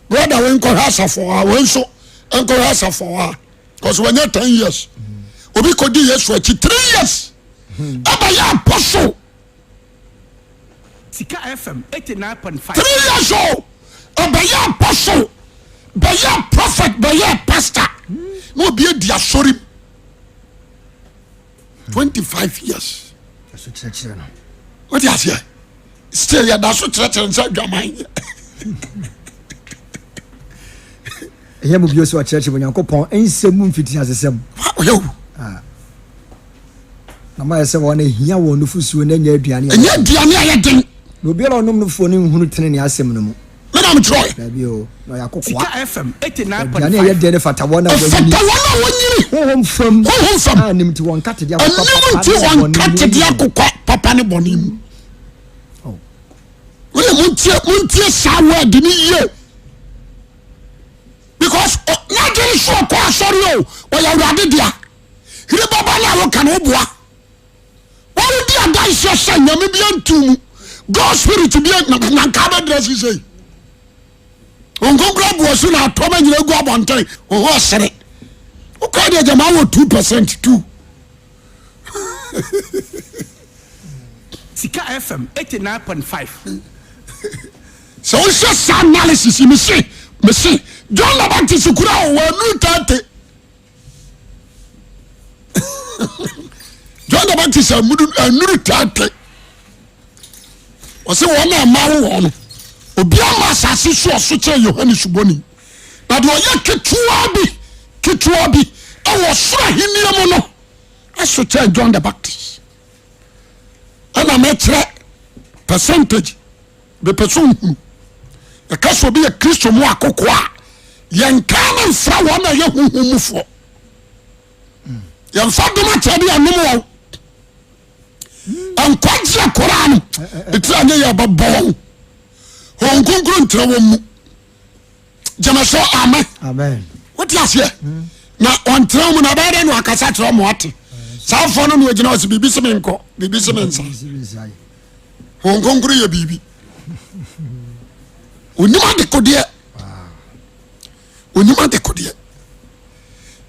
brɔda wei nkɔhwɛ asafo a wei nso nkɔhwɛ asafo a kɔsɛ wɔnyɛ 10 years obi kɔdi Yesu akyi 3 years ɛbɛyɛ apostle. Sika FM 89.5. 3 years o ɔbɛyɛ apostle, bɛyɛ prophet, bɛyɛ pastor na obi adi asɔre mu 25 years. Ɛso kyerɛkyerɛ no. Wote aseɛ still yɛda so kyerɛkyerɛ nsa adwaman. Ɛyɛ mu bio sɛ ɔkyerɛkyerɛ Onyankopɔn nsɛm mu mfitiasesɛm. Ɔyɛ o. Na mayɛ sɛ wɔn a ehia wɔn nufosuo na ɛnyɛ aduane a ɛnyɛ aduane a yɛ den. Na obiara a ɔnom nufoɔ no nhunu tenenee asɛm no mu. Me na metwerɛe. Dabi o, na ɔyɛ akokoa. Sika FM Aduane a ɛyɛ 89.5. den no fata wɔn a Ɛfata wɔanyini. wɔn a wɔnyini. Honhom fam. Honhom fam. A nim nti wɔn nkatedeɛ akokwa Anim papa nti ne wɔn bɔne mu nkatedeɛ ayi wɔn. akokwa papa ne bɔne mu. Oh. Wode montie montie saa word no yie because n'adwene so ɔkɔ asɔre o ɔyɛ awurade dea. Hene baba no a woka no woboa. Wɔwodi adanseɛ sɛ nyame bi antu mu God spirit bi na na nka abɛdrɛ sisei. Nkonkoro aboa su na atɔm anyina gu abɔnten wo ho ɔsere. Wokora deɛ gyama wɔ 2% 2. Sika FM 89.5. Sɛ wohwɛ saa analysis yi mese mese John the Baptist kura o wɔanu 30. John the Baptist anuru 30. Ɔsɛ wɔn a ɛma wo wɔn no obi ama asase so ɔso kyerɛ Yohane Suboni na deɛ ɔyɛ ketewa bi ketewa bi ɛwɔ soro ahenni mu no ɛso kyerɛ John the Baptist. Ɛna mɛkyerɛ percentage bɛpɛ so nhunu yɛka sɛ obi yɛ Kristo mu akokoa a yɛnka no mfra wɔn a ɛyɛ honhom mufoɔ yɛmfa dom akyɛde anom wɔn nkwagyeɛ koraa no ɛtiri anyɛ yɛ bɛbɔ wɔn Honhom Kronkron nkyerɛ wɔn mu gyeme so amen Amen. Wote aseɛ na ɔntena mu na ɛbɛyɛ dɛ na wakasa kyerɛ ɔmo ate saa afɔ no na ogyina ɔsɛ biribi se me nkɔ biribi se me nsa Honhom Kronkron yɛ biribi onim adekodeɛ onim adekodeɛ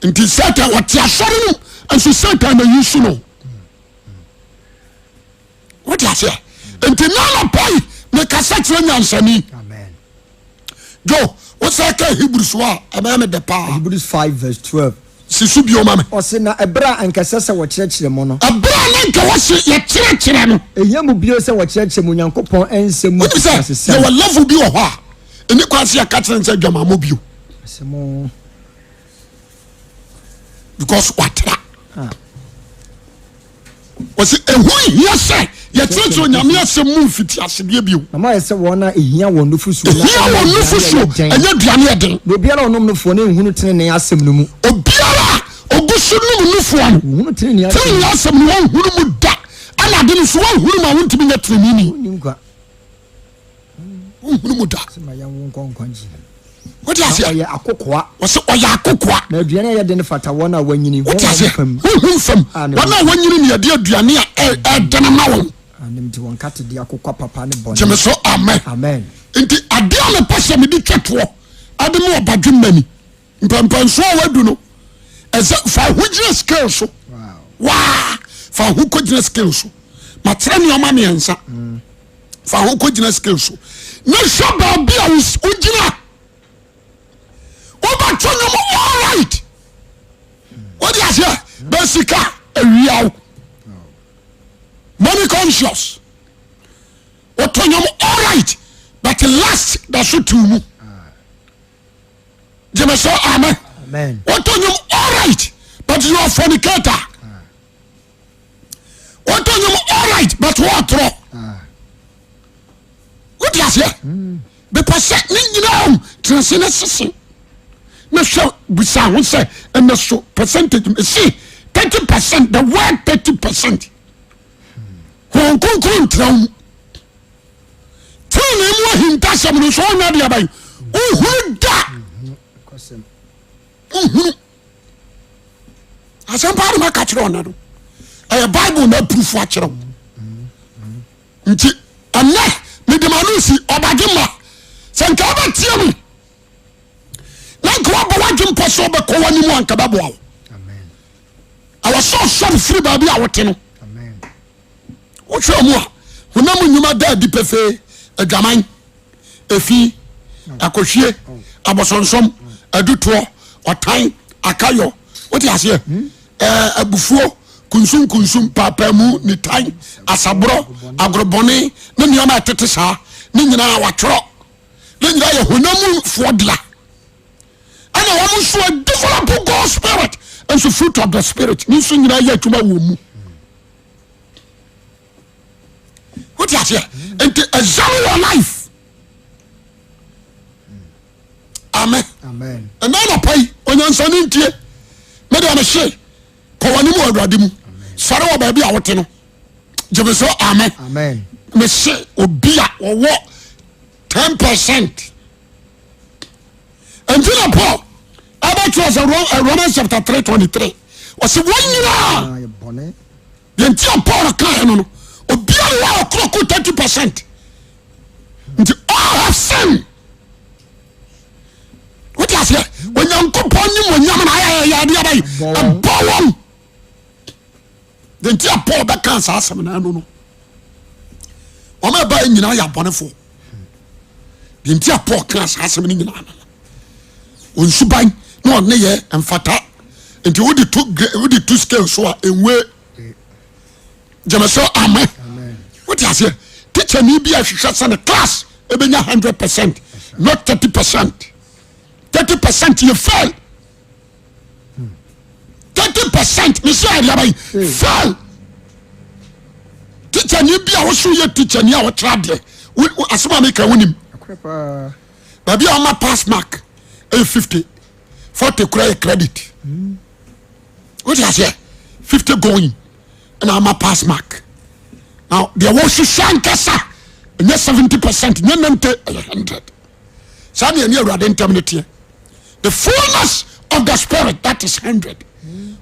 nti Satan ɔte asɔre no mu nso Satan na yi su no wote aseɛ nti nana pɔi mekasa kyerɛ nyansani Amen. Jo wo. Wosan ka Hebrews hɔ a, ɛbɛyɛ me dɛ paa. Hebrews 5 verse 12. Si so bio ma me. Ɔse, na ɛberɛ a anka ɛsɛ sɛ wɔkyerɛkyerɛ mo no. Ɛberɛ a na anka wɔse yɛkyerɛkyerɛ no. Ɛhia mo bio sɛ wɔkyerɛkyerɛ mo Onyankopɔn nsɛm mu Wonim sɛ mfitiasesɛm. yɛwɔ level bi wɔ hɔ a, ɛni kwan sɛ yɛka kyerɛ no sɛ adwamammɔ bio. Asɛm o. Because watra. Ah. Wɔsi ɛho nhia sɛ yɛkyerɛkyerɛ Onyame asɛm mu mfitiasedeɛ bio. Na moayɛ sɛ wɔn a ɛhia wɔn nufosuo na Ɛhia ɛnyɛ wɔn aduane a nufosuo, ɛyɛ den. ɛnyɛ aduane a ɛden. Na obiara a ɔnom nufoɔ no nhunu tenenee asɛm no mu. Obiara a ɔgu so nom nufoɔ no, Ɔnhunu tenenee asɛm tenenee no. asɛm no wɔnhunu mu da, ɛna ade no nso wɔnhunu mu a wontumi nyɛ teneneeni. Ɔnni nkwa. Wonhunu mu da. Sɛ ma yɛnwo nkɔ nkwagye mu. Wote Na aseɛ? ɔyɛ akokoa. Wɔsɛ ɔyɛ akokoa. Na aduane a ɛyɛ den fata wɔn a wɔanyini Wote honhom aseɛ? fam. Honhom fam. A ne Wɔn a ho wɔanyini na yɛde aduane a ɛdene ma wɔn. A ne nti wɔn nkatede akokwa papa ne bɔne. Gyeme so amen. Amen. Nti adeɛ a mepɛ sɛ mede twa toɔ ɛde ma ɔbadwemma ni. Mpɛmpɛnsoɔ a wadu no, ɛsɛ fa ho gyina scale so. Waa fa ho kɔgyina scale so. Makyerɛ nneɛma mmiɛnsa. Fa ho kɔgyina scale so. Na hwɛ baabi a wogyina. Wobɛto nnwom all right. Wode aseɛ bɛ sika awia wo. Money conscious. Woto nnwom all right but last da so te wo mu. Gyeme so amen. Woto nnwom all right but you are fornicator. Woto nnwom all right but wɔɔtorɔ. Wote aseɛ? Bepɛ sɛ ne nyinaa o tena se ne sese na hwɛ busa ho sɛ ɛnɛ so percentage mese 30% the word 30% Honhom Kronkron ntra wo mu. Tenenee mu ahintasɛm no nso wonya deɛ bɛn wohunu da wohunu asɛm paa na maka kyerɛ ɔnɛ no ɛyɛ bible na aprufo akyerɛ wo nti ɛnɛ mede ma no si ɔbadwe ma sɛ nka wobɛtie me na nka wabɔ w'adwe mpɔ sɛ wobɛkɔ w'anim a nka bɛboa wo ɛwɔ sɛ ɔsɔre firi baabi a wote no Wohwɛ mu a, honam nnwuma da adi pefee, adwaman, efi, akɔhwie, abosonsom, adutoɔ, ɔtan, akayɔ, wote aseɛ, ɛɛ abufuo, kunsunkunsum, paapaamu, nitan, asaborɔ, agorɔbɔne ne nneɛma a ɛtete saa ne nyinaa watwerɛ. Ne nyinaa yɛ honam mufoɔ dea. Ɛna wɔn nso a develop God spirit nso fruit of the spirit ne nso nyinaa yɛ adwuma wɔ mu. Wote aseɛ? Nti examine your life. Amen. Ɛna anɔpa yi onyansani ntie. Mede amehye kɔ w'anim wɔ awurade mu. Sɔre wɔ baabi a wote no. Gyeme so amen. Mese obi a ɔwɔ 10%. Nti na Paul ɛbɛtwerɛ sɛ Romans chapter 3 23 ɔsɛ wɔn nyinaa Deɛ nti a Paul kaeɛ no no, obiara wɔ a ɔkorɔ ko 30%. Nti all have sinned. Wote aseɛ? Onyankopɔn nim onyam na ayɛ adeɛ abayi ɛbɔ wɔn. Deɛ nti a Paul bɛka saa asɛm no ɛno no, wɔn a ɛbaeɛ nyinaa yɛ abɔnefoɔ. Deɛ nti a Paul ka saa asɛm no nyinaa no, wɔn suban na wɔn nneyɛɛ mfata. Nti wode to wode to scale so a enwe. Gyeme so amen. Wote aseɛ? Teacher ni bi ahwehwɛ sɛ ne class ebenya 100% not 30%. 30% yɛ fail. 30% ne sɛ adeɛ abayi fail. Teacher ni bi a woso yɛ teacher ni a wɔkyerɛ adeɛ. Asɛm a meka wonim. Baabi a wɔma pass mark ɛyɛ 50. 40 kura yɛ credit. Wote aseɛ? 50 going ɛna ama pass mark. Now deɛ wɔhwehwɛ ankasa ɛnyɛ 70% nyɛ 90 ɛyɛ 100. Saa deɛ ɛne awurade ntam no teɛ. The fullness of the spirit that is 100.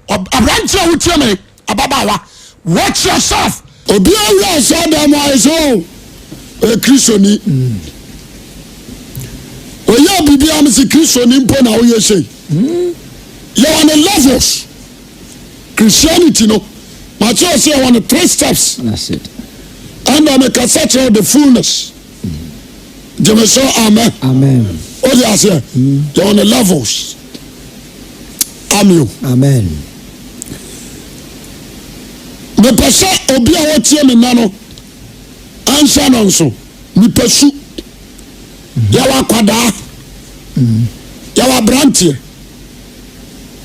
Aberanteɛ a wotie me ababaawa watch yourself. Obiara wura asɔredan mu ayɛ sɛ o ɔyɛ Kristoni. Ɔyɛ biribiara mo sɛ Kristoni mpo na woyɛ sei. Yɛwɔ ne levels. Christianity no, makyerɛ sɛ yɛwɔ ne three steps. Ɛnna mekasa kyerɛ the fullness. Gyeme so amen. Amen. Wode aseɛ? Yɛwɔ ne levels. Ameo. Amen. Mepɛ sɛ obi a ɔtie me nnɛ no anhyɛ no nso. Nipa su. Yɛwɔ akwadaa. Yɛwɔ aberanteɛ.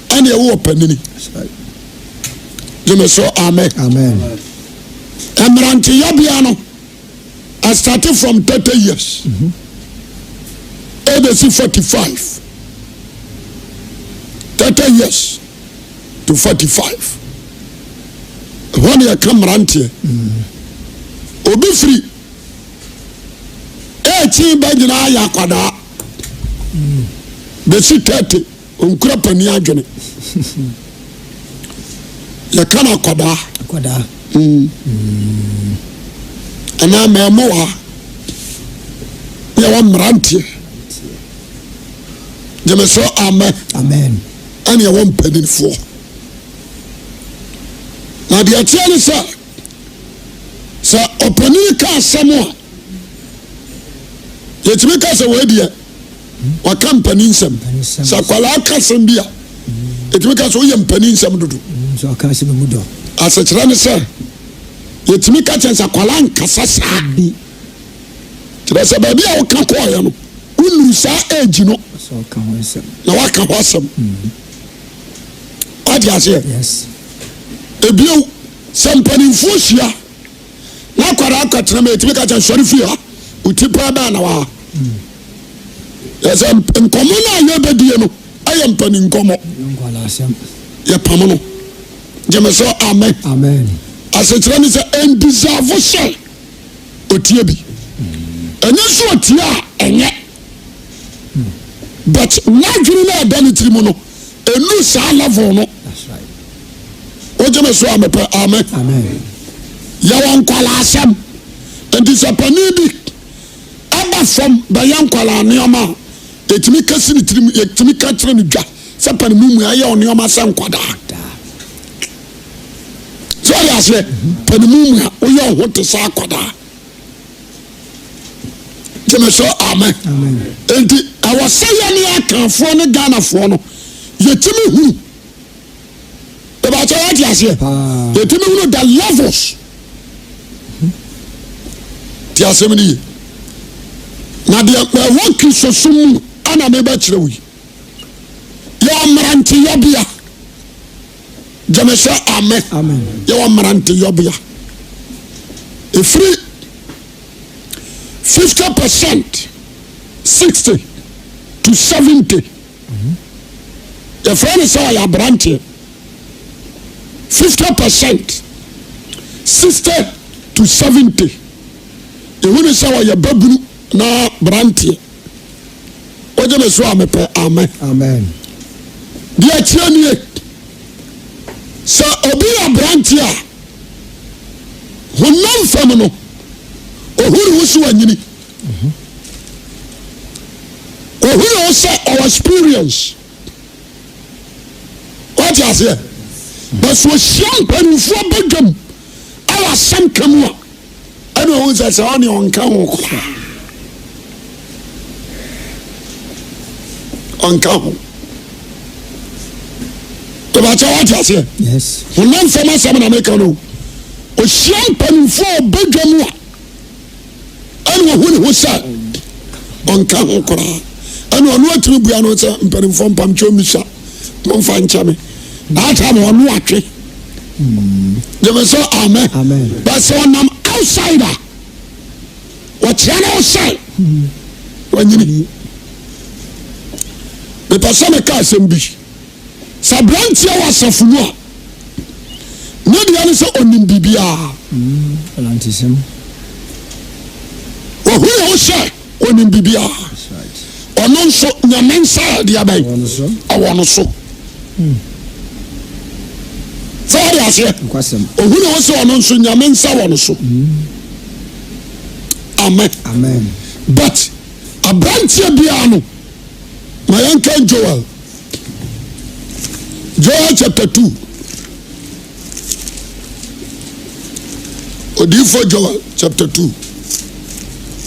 Ɛne ɛwɔ ɔpanini. Gyeme so amen. Amen. Mmeranteyɛbea no I started from 30 years. Ɛbɛsi 45. 30 years to 45. Ɛhɔ ne yɛka mmeranteɛ. Obi firi 18 ba nyinaa yɛ akwadaa. Bɛsi 30 ɔnkura panin adwene. Yɛka no akwadaa. Akwadaa. Anaa mmaamua. Yɛwɔ mmeranteɛ. Gyeme so amen. Amen. Ɛne ɛwɔ mpanimfoɔ. Na deɛ ɛteɛ ne sɛ, sɛ ɔpanin ka asɛm a, yɛtumi ka sɛ wei deɛ waka mpanin nsɛm. Sɛ akwadaa ka asɛm bi a, yɛtumi ka sɛ woyɛ mpanin nsɛm dodo. Asekyerɛ ne sɛ, yɛtumi ka kyerɛ sɛ akwadaa nkasa saa. Kyerɛ sɛ baabi a woka kɔɔeɛ no, wonnuru saa age no na woaka ho asɛm. Wate aseɛ? Ebio, sɛ mpanimfoɔ hyia na akwadaa akɔtena mu, yɛtumi ka kyerɛ sɔre fie ha, wo ti paa bɛn na waa. Yɛ sɛ nkɔmmɔ no a yɛbɛdie no ɛyɛ mpanin nkɔmmɔ. Yɛpam no. Gyeme sɛ amen. Asekyerɛ ne sɛ ɛndisavo sɛ ɔtie bi. Ɛnyɛ sɛ ɔtie a ɛnyɛ. But n'adwene no a ɛda ne tiri mu no, ɛnu saa level no. Wogye me so a mepɛ amen. Yɛwɔ nkwalaa asɛm. Nti sɛ panin bi ɛba fam bɛyɛ nkwalaa nneɛma a, yɛtumi ka si ne tirim, yɛtumi ka kyerɛ no dwa sɛ panin mu mu ayɛ nneɛma sɛ nkwadaa. Sɛ ɔyɛ aseɛ, panin mu mu a woyɛ ɔho te sɛ akwadaa. Gyeme so amen. Nti ɛwɔ sɛ yɛne Akanfoɔ ne Ghanafoɔ no yɛtumi hunu. Ɛbɛkyɛ wate aseɛ. Yɛtumi hunu the levels. Ti asɛm no ye. Na deɛ ɛwɔ Kristosom mu ana mebɛkyerɛ wo yi. Yɛwɔ mmeranteyɔbea. Gyeme sɛ amen. Yɛwɔ mmeranteyɔbea. Ɛfiri 50%, 60 to 70. Yɛfrɛ no sɛ ɔyɛ aberanteɛ. 50%, 60 to 70. Yɛhu no sɛ ɔyɛ babunu na beranteɛ. Wogye me so a mepɛ amen. Amen. Deɛ ɛteɛ nie, sɛ obi yɛ aberanteɛ a, honam fam no, ohu ne ho sɛ wanyini. Ohu ne ho sɛ ɔwɔ experience. Wate aseɛ? But sɛ ɔhyia mpanimfoɔ badwam ɛwɔ asɛm ka mu a, ɛna ɔhu sɛ sɛ ɔne ɔnka ho koraa. Ɔnka ho. Ìbàkyɛ wate aseɛ? Yes. Honam fam asɛm na meka no. Ɔhyia mpanimfoɔ a ɔbadwa mu a, ɛna ɔhu ne ho sɛ ɔnka ho koraa. Ɛna ɔno atumi bua no sɛ mpanimfoɔ mpamkyɛw mmisa, momfa nkyɛ me. That time ɔno atwe. Gyeme sɛ amen. Amen. But sɛ ɔnam outside a, ɔkyerɛ ne ho sɛ wanyini. Mepɛ sɛ meka asɛm bi. Sɛ aberanteɛ wɔ asafo mu a, ne deɛ ne sɛ ɔnim biribiara. Alantesɛm. Ɔhu ne ho sɛ ɔnim biribiara. Ɔno nso Nyame nsa yɛ deɛ bɛn? Ɛwɔ no so. Sɛ wɔde aseɛ. Ɔhu ne ho sɛ ɔno nso Nyame nsa wɔ no so. Amen. Amen. But aberanteɛ biara no, ma yɛnka Joel. Joel chapter 2. Odiyifoɔ Joel chapter 2.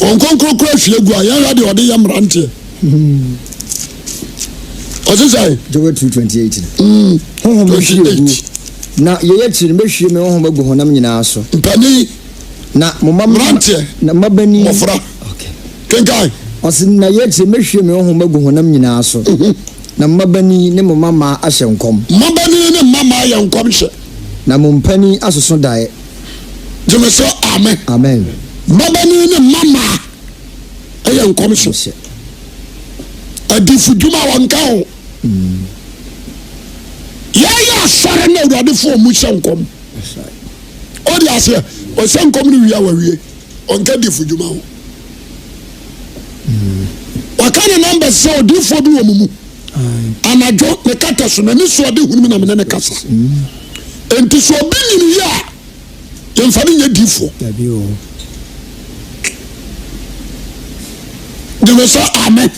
Wɔn nkonkrokoro ahwie gu a yɛnhwɛ deɛ ɔde yɛ mmeranteɛ. Ɔse sɛ. Joel 2:28 no. Honhom no hwie gu. Na yei akyiri no mɛhwie me honhom agu honam nyinaa so. Mpanin. Na mo mma. Mmeranteɛ. Na mmabanin. Mmɔfra. Okay. Kenkan. Ɔse na yei akyiri mɛhwie me honhom agu honam nyinaa so. Na mmabanin ne mo mmammaa ahyɛ nkɔm. Mmabanin ne mmammaa yɛ nkɔmhyɛ. Na mo mpanin asoso daeɛ. Gyeme sɛ amen. Amen. Mmabanin ne mmammaa yɛ nkɔmhyɛ. Adifudwuma wɔnka ho. Yɛyɛ asɔre na Awurade fo ɔmu hyɛ nkɔm. Ɔde aseɛ ɔhyɛ nkɔm no wie a wawie. Ɔnka difudwuma ho. Waka ne nɔmba sɛ odiifoɔ bi wɔ mo mu. Anadwo ne kata so n'ani so ɔde hunu mi na mene ne kasa. Enti sɛ obi nyini yie a yɛmfa no nyɛ diifoɔ. Gyeme sɛ amen.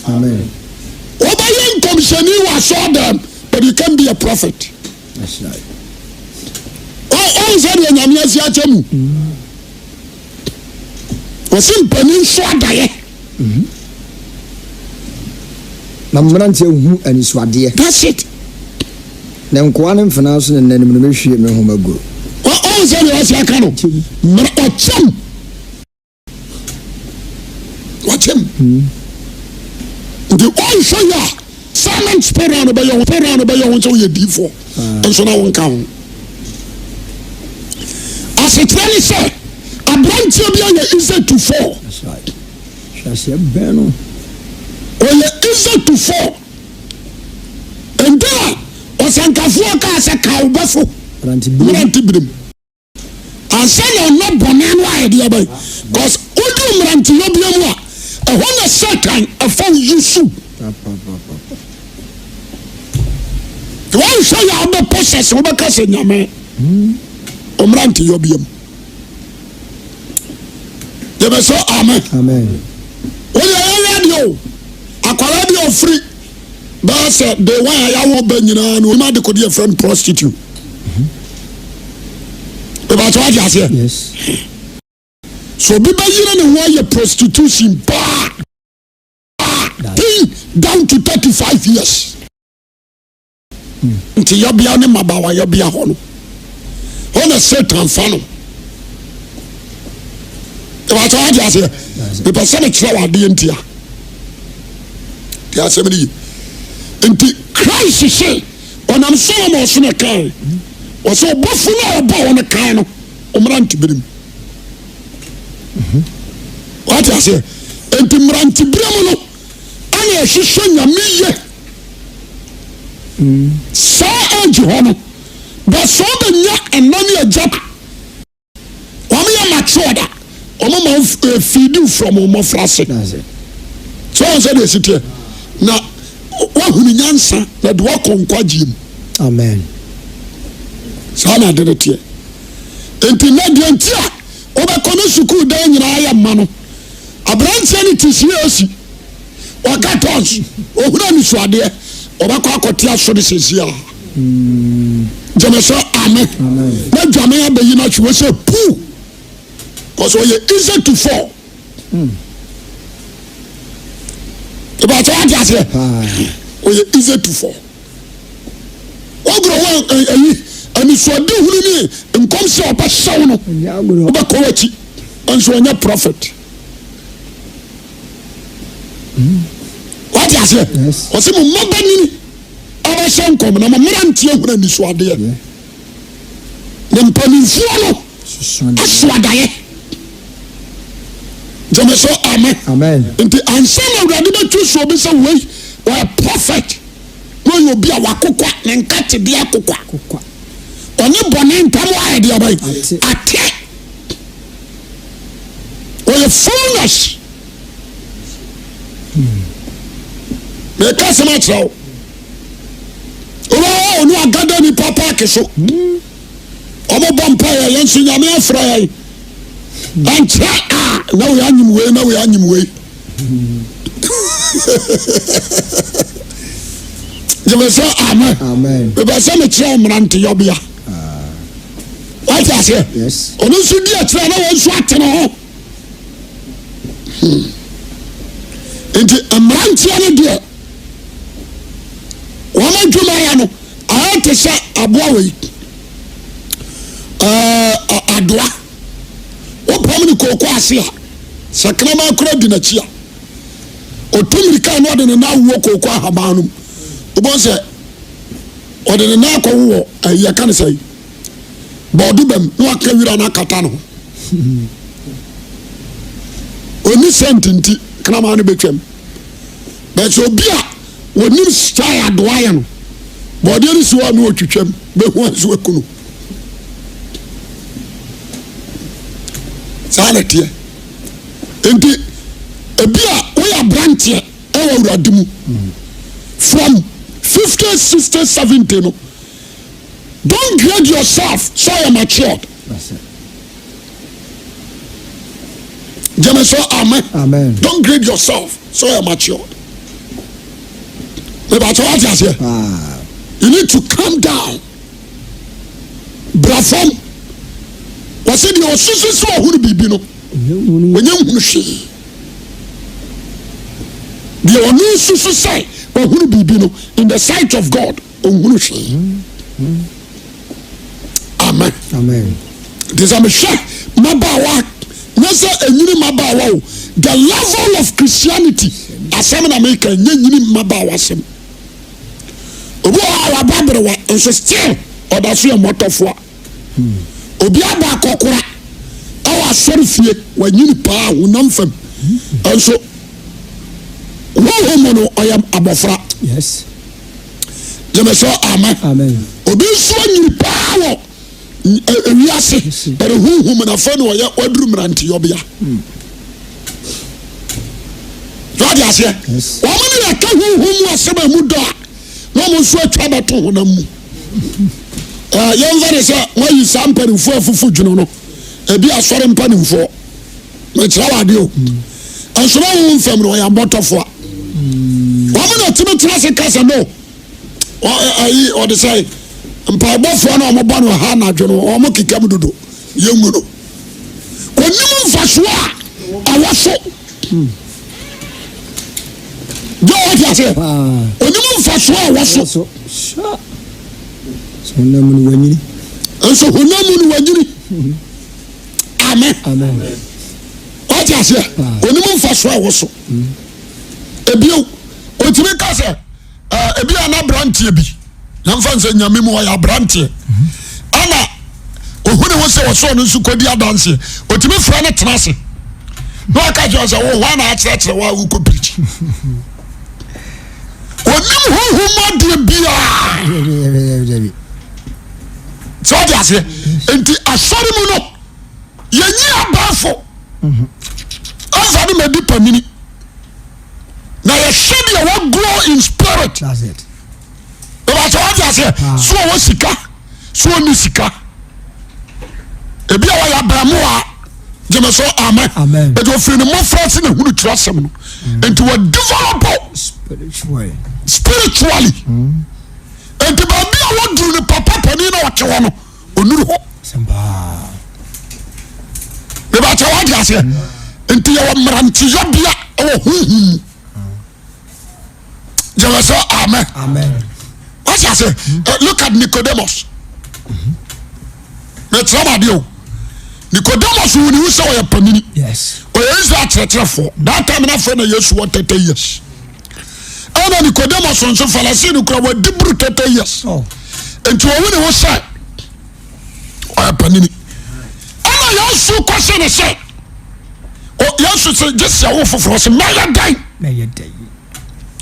Wobɛyɛ nkɔmhyɛni wɔ asɔɔdɛm but you can be a prophet. Ɔn sɛ deɛ Nyame asi akyɛ mu. Ɔse mpanin so adaeɛ. Na mmeranteɛ hu anisoadeɛ. That's it. Na nkoa ne mfenaa so ne nna no mu no mɛhwie me honhom agu. Ɔn sɛ deɛ ɔsi aka no. Mmara ɔkyɛm. Ɔkyɛm. Nti ɔnhwɛ yɛ a silent spirit no bɛyɛ ho spirit no bɛyɛ ho sɛ woyɛ diifoɔ nso na wonka ho. Asekyerɛ ne sɛ aberanteɛ bi ayɛ easy to fall. Hwɛaseɛ bɛn no. Ɔyɛ easy to fall. Nti na ɔsɛnkafoɔ kaa sɛ ka wo bɛfo mmerante berem. Ansa na ɔnɔ bɔne no ayɛ deɛ bɛn. Cause wodu mmeranteyɔ bia mu a, ɛhɔ na Satan ɛfa wo yusu. Wɔnhwɛ yɛ a wobɛ possess wobɛka sɛ nyame mmeranteyɔ bia mu. Yɛbɛ sɛ amen. Wode ɛyɛ adeɛ o. Akwadaa bi a ɔfiri bɛyɛ sɛ day one a yɛawo bɛ nyinaa no onim adekode yɛfrɛ no prostitute. Ìbàtí wá di aseɛ. So obi bɛyere ne ho ayɛ prostitution paa down to 35 years. Nti yɔbea ne mmabaawa yɔbea hɔ no, hɔ na Satan fa no. Ìbàtí wá di aseɛ. Mepɛ sɛ mekyerɛ wɔ adeɛ ntia. Ti asɛm no yi. Nti Christ se ɔnam Solomon so na ɛkae. Ɔsɛ ɔbɔfo no a ɔbɔɔ no kan no, ɔmmerantebere mu. Wate aseɛ? Nti mmerantebere mu no, ɛna ɛhwehwɛ nyame yɛ. Saa age hɔ no, bɛ sɛ ɔbɛnya ɛna ne agya Wɔn yɛ matured a, wɔn ma wo eh, feed you from wɔn mmɔfra ase. So wɔn sɛ deɛ esi teɛ na wahunu nyansa na de wakɔ nkwagyeɛ mu. Amen. Saa na ade no teɛ. Nti na deɛ nti a wobɛkɔ ne sukuu dan nyinaa yɛ mma no, aberanteɛ no te CAC. Ɔka tons, ohunu anisoadeɛ, ɔbɛkɔ akɔte asɔre sɛsi a. Gyeme sɛ amen. Na dwame abɛyi no ahwe sɛ puu. Cause ɔyɛ easy to fall. Ìbàtɛ wate aseɛ. Ɔyɛ easy to fall. Wagorɔ wɔ ɛyi anisoade hunu ne nkɔm sɛ ɔbɛhyɛw no. Wobɛkɔ w'akyi. Nso ɔnyɛ prophet. Wate aseɛ? Ɔse mo mma banini ɔbɛhyɛ nkɔm na mo mmeranteɛ hunu anisoadeɛ na mpanimfoɔ no aso adaeɛ. Gyeme so amen. Nti ansa na Awurade bɛtwi so obi sɛ wei ɔyɛ prophet na ɔyɛ obi a wakokwa ne nkatedeɛ akokwa ɔne bɔne ntam ayɛ deɛ bɛn ate. Ɔyɛ fullness. Meka asɛm akyerɛ wo. Wobɛwɔ ɔno agada nipa paaki so. Ɔmo bɔ mpa yɛ yɛn nso nyame afrɛ yɛn. Ɛnkyerɛ a na wei anyim wei na wei anyim wei. Gyeme sɛ amen. Mepɛ sɛ mekyerɛ mmerante yɔbea. Wate aseɛ? Ɔno nso di akyire a na wɔn nso ate ne ho. Hmm. Nti Mmeranteɛ no deɛ, wɔn adwuma yɛ no ayɛ te sɛ aboa wei, ɛɛ adoa. Wopam ne kooko ase a, sɛ kraman kora di n'akyi a, ɔtu mmirika na ɔde ne nan wowɔ kooko ahaban no mu. Wobɛhu sɛ ɔde ne nan akɔwowɔ ɛyi yɛka ne sɛ bɔɔdo bam na waka wira no akata ne ho. Ɔni sɛnti nti kraman no bɛtwam. Bɛsɛ obi a wɔnim style adoa yɛ no, bɔɔdeɛ no si hɔ a na ɔtwitwam bɛhu anso aku no. Saa na ɛteɛ. Nti ebi a woyɛ aberanteɛ ɛwɔ awurade mu from 50, 60, 70 no don't grade yourself sɛ ɔyɛ matured. Gyeme so amen. Amen. Don't grade yourself sɛ ɔyɛ matured. Mebakyɛ wate aseɛ. You need to calm down. Bra fam. Wɔsɛ deɛ ɔsusu sɛ ɔhunu biribi no, ɔnyɛ nhunu hwee. Deɛ ɔno susu sɛ ɔhunu biribi no, in the sight of God, ɔnhunu hwee. Amen. Amen. Nti sɛ mehwɛ mmabaawa, nyɛ sɛ ɛnyini mmabaawa o, the level of Christianity asɛm na meka, nyɛ nyini mmabaawa asɛm. Obi wɔ hɔ a waba aberewa nso still ɔda so yɛ mmɔtɔfoa. Obi aba akɔkora ɛwɔ asɔre fie wanyini paa honam fam nso honhom mu no ɔyɛ abɔfra. Yes. Gyeme sɛ amen. Amen. Obi nso anyini paa wɔ ewiase but honhom mu no afei na ɔyɛ waduru mmeranteyɔbea. So ɔde aseɛ? Wɔn ne yɛka honhom mu asɛm a emu dɔ a na wɔn nso atwa bɛto honam mu. Ɛɛ yɛmfa ne sɛ wɔayi saa mpanimfoɔ afufu dwono no ebi asɔre mpanimfoɔ mekyerɛ wɔ adeɛ o nso na honhom fam no ɔyɛ abɔtɔfoɔ a wɔn na tumi tena ase kasa no ayi ɔde sɛ mpaebɔfoɔ na wɔn bɔ no ha anadwo no wɔn keka mu dodo yɛngu no onim mfasoɔ a ɛwɔ so deɛ ɔte aseɛ onim mfasoɔ a ɛwɔ so honam mu no wanyini nso honam mu no wanyini amen ɔte aseɛ onim mfasoɔ a ɛwɔ so ebio otumi ka sɛ ebi a n'aberanteɛ bi yɛmfa nsɛ nyame mu ɔyɛ aberanteɛ ɛna ohu ne ho sɛ ɔsɛ ɔno nso kɔdi adanseɛ ɔtumi frɛ no tena ase na ɔka kyerɛ sɛ wo hɔ na akyerɛkyerɛ wo a wokɔ pirikyi onim honhom mu adeɛ biaa sɛ ɔde aseɛ nti asɔre mu no yɛnyi abaafo ɛmfa ne madi panini na yɛhwɛ deɛ wɔ grow in spirit ìbàtɛ wọ́n ti aseɛ so ɔwɔ sika so ɔni sika ebi a wɔyɛ abɛɛmoa gyeme so amen ɛti ofiri ne mmɔfra se na hunu twerɛ asɛm no mm. nti wɔ develop spiritually mm. nti baabi a wɔduru ne papa panin na ɔte hɔ no ɔnuru hɔ mebakyɛ wade aseɛ nti yɛwɔ mmeranteyɔbea wɔ honhom mu gyeme sɛ amen wate aseɛ eh, look at Nicodemus mekyerɛ ma adeɛ o Nicodemus wo ne wu sɛ ɔyɛ panini ɔyɛ Israel kyerɛkyerɛfoɔ that time na afei na Yesu wɔ 30 years ɛna Nicodemus nso Falasini kura wadi buru 30 years oh. nti ɔwu ne ho sɛ ɔyɛ panini ɛna Yesu kɔhyɛ ne sɛ Yesu sɛ gye sɛ wo foforɔ sɛ mɛyɛ dɛn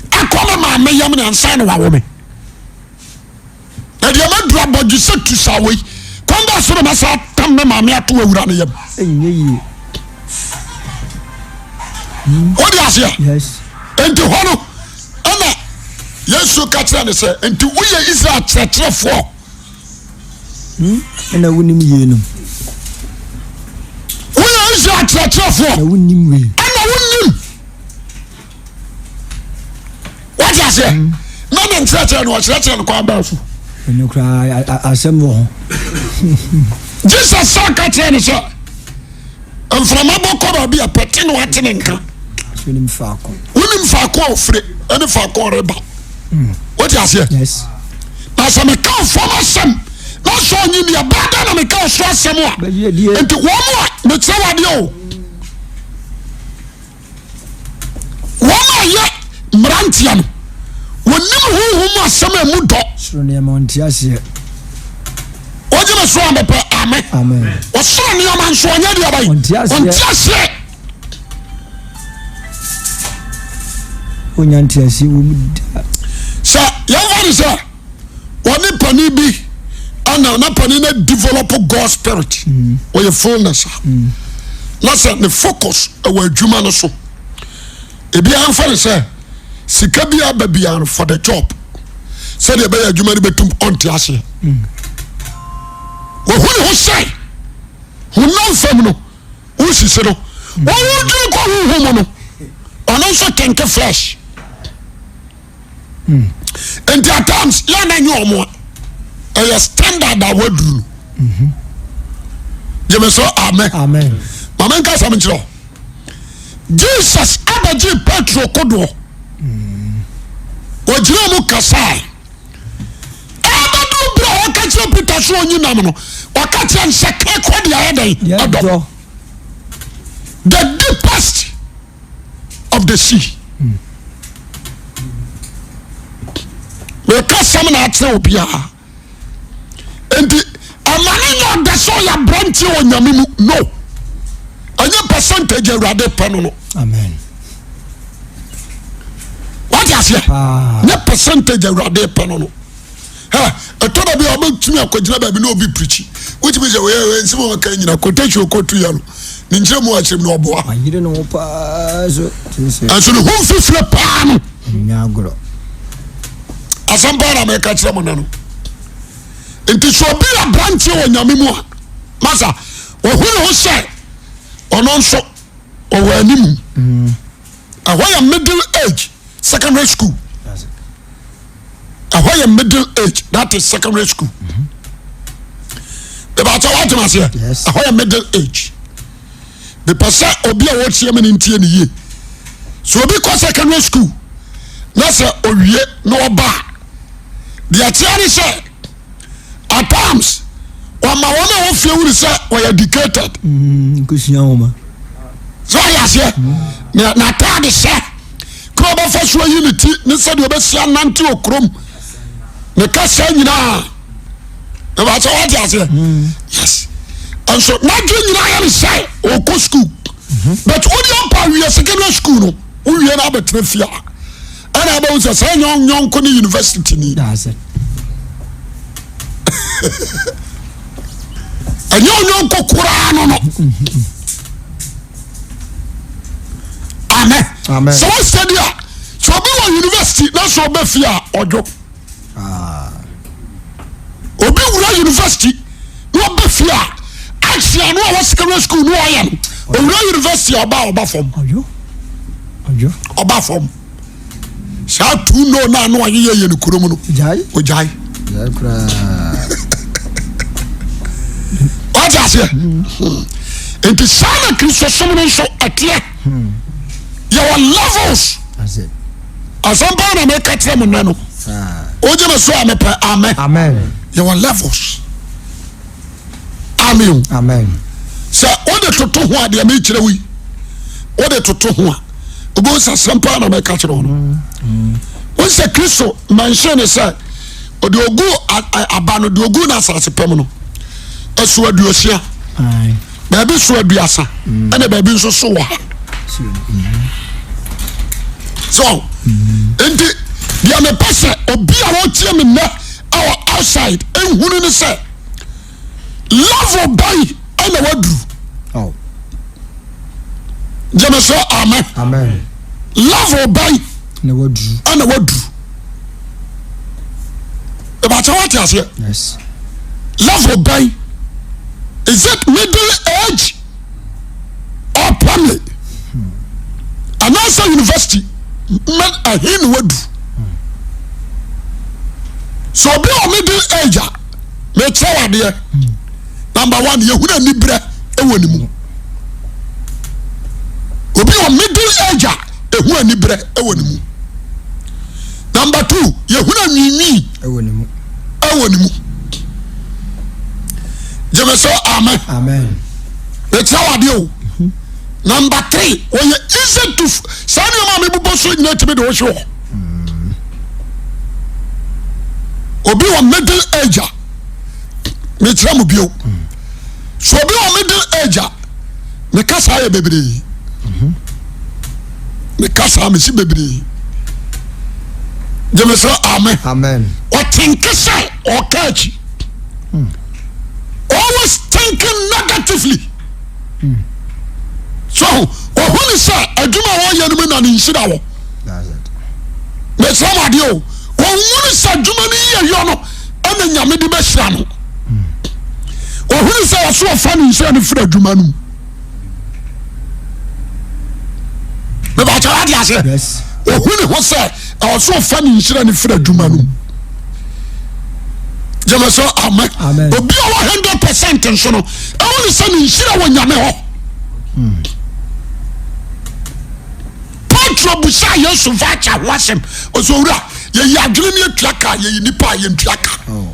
akɔ me maame yam ne ansa na wawo me na deɛ maduru abɔdwe sɛ tu saa wei kwan bɛɛ so na masa tam me maame ato awura ne yam wode aseɛ nti hɔ no ɛna Yesu ka kyerɛ ne sɛ nti woyɛ Israel kyerɛkyerɛfoɔ Hmm, ɛna wonim yeinom. Woyɛ Israel kyerɛkyerɛfoɔ. Na wonim wei. Ɛna wonim. Wate aseɛ? Hmm. Na ne nkyerɛkyerɛ no ɔkyerɛkyerɛ no kwan bɛn so? Ɛno koraa asɛm wɔ ho. Jesus sɛ ka kyerɛ no sɛ mframa bɔ kɔ baabi a pɛte na wate ne nka. Wonim faako. Wonim Wonim faako a ɔfire ɛne faako a ɔreba. Wote aseɛ? Yes. Na sɛ meka fam asɛm na sɛ ɔnye ni ɛbɛyɛ dɛn na meka ɔsoro asɛm a? Bɛyɛ die. Nti wɔn a mekyerɛ wo adeɛ o. Wɔn a yɛ mmeranteɛ no, wɔnim honhom mu asɛm a ɛmu dɔ. Soro nneɛma ɔnte aseɛ. Wogye me so a mepɛ amen. Amen. Ɔsoro nneɛma nso ɔnyɛ deɛ bɛyi. Ɔnte aseɛ. Ɔnte aseɛ. Ɔnya nteaseɛ wɔ mu da. Sɛ yɛmfa ne sɛ wɔne panin bi ɛna na panin no develop God spirit ɔyɛ fullness a na sɛ ne focus ɛwɔ adwuma no so ebi amfa ne sɛ sika bi aba biara no for the job sɛdeɛ ɛbɛyɛ adwuma no bɛtum ɔnte aseɛ wɔhu ne ho sɛ honam fam no wosisi no wɔn dwene kɔ honhom mu no ɔno nso tenke flesh nti at times yɛn na nyɛ ɔmo a ɛyɛ standard a waduru no gyeme so amen Amen. maame nka asɛm nkyerɛ wo Jesus abɛgye Petro kodoɔ ɔgyina mu kasae ɛbɛduru berɛ a ɔka kyerɛ Peter so ɔnyi nam no ɔka kyerɛ no sɛ ka kɔ deɛ ayɛ dɛn ɛdɔ the deepest of the sea meka sɛm na akyerɛ obiara nti ɛma ne nyɛ ɔdɛ sɛ ɔyɛ aberanteɛ wɔ nyame mu no ɛnyɛ percentage awurade pɛ no no Amen. wate aseɛ Paa. nyɛ percentage awurade pɛ no no ɛ ɛtɔ da bi a ɔbɛtumi akɔgyina baabi na obi pirikyi wotumi sɛ wɔyɛ wɔyɛ nsɛm a wɔka nyina quotation ɔkɔtu yɛ no ne nkyerɛ mu akyerɛ mu na ɔboa Wayere ne ho paa so. Tumi sɛ ɛnso ne ho mfifire paa no ɛnyɛ agorɔ. asɛm paa na meka kyerɛ mo nɛ no nti sɛ obi yɛ aberanteɛ wɔ nyame mu a masa ɔhu ne ho sɛ ɔno nso ɔwɔ anim ɛhɔ yɛ middle age secondary school That's it. ɛhɔ yɛ middle age that is secondary school ìbàtà wà tẹ̀lé aseɛ Yes. ɛhɔ yɛ middle age mepɛ sɛ obi a wɔtie mi ne ntie ne yie so obi kɔ secondary school na sɛ owie na ɔba a deɛ teɛ ne sɛ at times ɔma wɔn a wɔfie wuli sɛ ɔyɛ educated Nkosua nwoma. sɛ ɔyɛ aseɛ na n'ataade hyɛ kuro ɔbɛfa so ayi ne ti ne sɛdeɛ ɔbɛsi anante wɔ kurom ne kasa nyinaa ɛbɛ sɛ wate aseɛ yes nso n'adwe nyinaa yɛ ne sɛ ɔkɔ school but wode ampa wie secondary school no wowie no abɛtena fie a ɛna abɛhu sɛ sɛ nyɛ nyɔnko ne university ni That's it. ɛnyɛ onyɔnko koraa no no amen Amen. sɛ wosɛdi a sɛ obi wɔ university na sɛ ɔbɛ fie a ɔdwo obi wura university na ɔbɛ fie a action no a wɔ secondary school no ɔyɛ no owura university a ɔba a ɔba fam Ɔdwo. Ɔdwo. ɔba fam saa tu no na ano ayeyɛ yɛ no kurom no Gyae. ogyae Gyae koraa. wate aseɛ nti saa na kristosom no nso ɛteɛ yɛwɔ levels That's it. asɛm paa na meka kyerɛ mo nnɛ no Ah. wogye me so a mepɛ amen Amen. yɛwɔ levels amen o Amen. sɛ wode toto ho a deɛ mekyerɛ wo yi wode toto ho a wobɛhu sɛ asɛm paa na meka kyerɛ wo no wo sɛ kristo manhyɛ ne sɛ ɔde ogu aba no de ogu no asase pam no ɛso aduosia Aye. baabi so aduasa ɛna baabi nso so wɔ ha so nti deɛ mepɛ sɛ obi a wɔtie me nnɛ ɛwɔ outside ehunu ne sɛ level bɛn ɛna waduru Oh. gyeme so amen Amen. level bɛn Na waduru. ɛna waduru ìbàkyɛ wate aseɛ Yes. level bɛn is it middle age or primary anaasɛ university mɛ ɛhe na wadu so obi wɔ middle age a mekyerɛ wo adeɛ number one yɛhunu aniberɛ ɛwɔ ne mu obi wɔ middle age a Yɛhu anibrɛ wɔ ne mu. Number two, yɛhunu anwiinwii Ɛwɔ ne mu. ɛwɔ ne mu. Gyeme so amen. Amen. Mekyerɛ wo adeɛ o. Number three, wɔyɛ easy to saa nneɛma a mebobɔ so nyinaa tumi de wo hwe hɔ. Obi wɔ middle age a, mekyerɛ mo bio. So obi wɔ middle age a, ne kasa yɛ bebree. Ne kasa mesi bebree. Gyeme sɛ amen. Amen. Ɔtenke sɛ ɔka akyi. Always thinking negatively. So ɔhu ne sɛ adwuma a wɔyɛ no mu na ne nhyira wɔ. Mesrɛ mo adeɛ o. Ɔhunu sɛ adwuma no yie yɔ no ɛna nyame de bɛhyira no. Ɔhunu sɛ ɔso ɔfa ne nhyira no firi adwuma no mu. Mebakyɛ wate aseɛ. Ɔhu ne ho sɛ ɔso ɔfa ne nhyira no firi adwuma no mu. Gyeme so amen. Obi a ɔwɔ 100% nso no ɛhu ne sɛ ne nhyira wɔ nyame hɔ. Petro busaa Yesu vaakya ho asɛm. Ɔsɛ owura, yɛyi adwene ne atua ka, yɛyi nipa a yɛntua ka. Oh.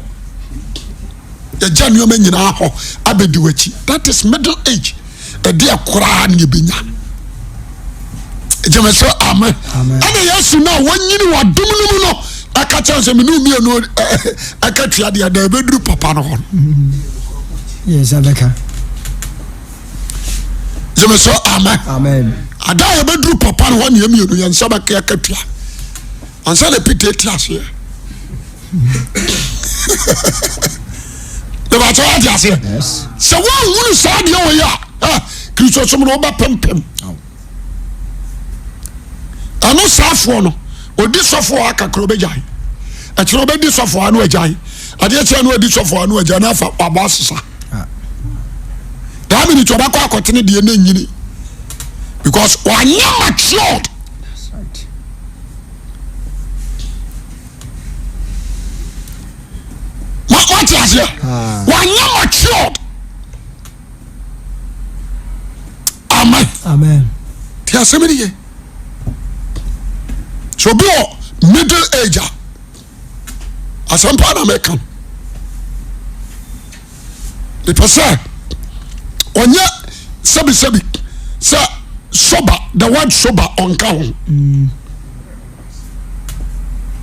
Yɛgya nneɛma nyinaa hɔ abɛdi w'akyi. That is middle age. Ɛdeɛ koraa ne yɛbɛnya. Gyeme sɛ amen. Ɛna Yesu no a wɔnyini wɔ adom no mu no ɛka kyerɛ sɛ mene mmienu ɛka tua deɛ da ɛbɛduru papa no hɔ no. Yɛn bɛka. Gyeme sɛ amen. Ada a yɛbɛduru papa no hɔ ne yɛmmienu yɛn nsa bɛka akatua. Ansa na Peter ti aseɛ. Bɛbɛkyɛ wate aseɛ. Sɛ woanhunu saa deɛ wɔ yi a, Kristosom no wobɛpempem. Ɛno saafoɔ no, ɔdi sɔfoɔ a kakra ɔbɛgyae. Ɛkyerɛ ɔbɛdi sɔfoɔ a no agyae. Adeɛ kyerɛ no ɔdi sɔfoɔ a no agyae na afa wabɔ asesa. That minute ɔbɛkɔ akɔtene deɛ na nyini because wanyɛ matured. Wate aseɛ wanyɛ matured. Amen. Amen. Ti asɛm ni yɛ. So obi wɔ middle age a asɛm paa na mɛka no. Mepɛ sɛ ɔnyɛ sɛbisɛbi sɛ sober the word sober ɔnka ho.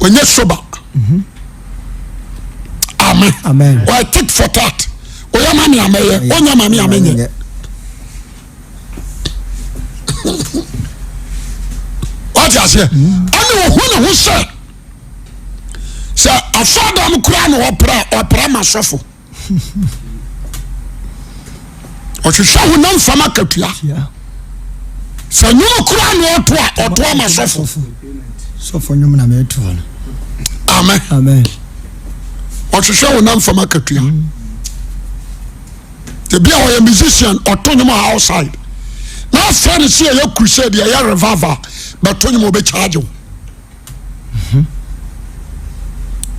Ɔnyɛ sober. Amen. Amen. Ɔyɛ tit for tat. Ɔyɛ ma me amɛyɛ, ɔnyɛ ma me amɛnyɛ. Wate aseɛ? Ɛna ɔhu ne ho sɛ sɛ asɔɔdam koraa na ɔpra ɔpra ma sɔfo. Ɔhwehwɛ honam fam akatua. Sɛ nnwom koraa na ɔto a ɔto ama sɔfo. Sɔfo nnwom na mɛto no. Amen. Amen. Ɔhwehwɛ honam fam akatua. Ebi a ɔyɛ musician ɔto nnwom outside. Na afɛ no sɛ ɛyɛ crusade ɛyɛ revival bɛto nnwom ɔbɛkyaagye wo.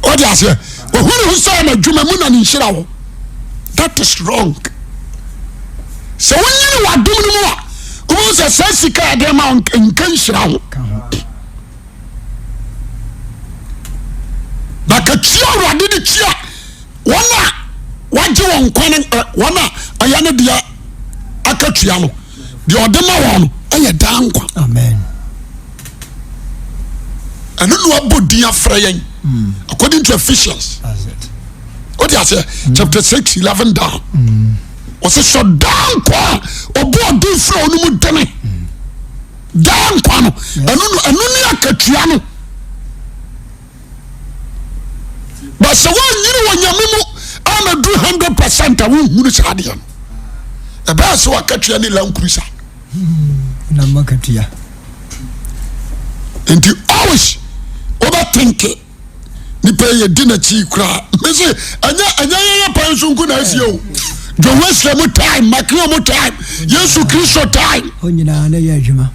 Ɔde aseɛ ohun ho sɛ n'adwuma mu na ne nhyira wɔ. That is wrong. Sɛ wonyini wɔ adom no mu a, wobɛhu sɛ saa sika a ɛde ma nka nhyira ho. Na katua Awurade de tua wɔn a wagye wɔn nkwa no wɔn a ɔyɛ ne deɛ akatua no deɛ ɔde ma wɔn no ɛyɛ daa nkwa. Amen. Ɛno na wabɔ din afrɛ yɛn hmm. according to Ephesians. O de aseɛ hmm. chapter 6 11 down. Hmm. Ɔsɛ sɔ daa nkwa a ɔbɔ ɔden frɛ ɔno mu dene. Daa nkwa no ɛno no ɛno ne akatua no. But sɛ woanyini wɔ nyame mu amadu 100% a wonhunu saa adeɛ no. Ɛbɛyɛ sɛ wakatua ne Land Cruiser. Na makatua. Nti always wobɛtenke nipa yɛ di n'akyi koraa. Mese ɛnyɛ ɛnyɛ yɛyɛ pan so nko na asie o. John Wesley mu time, Maclean mu time, Yesu Kristo time. Hɔ nyinaa na ɛyɛ adwuma.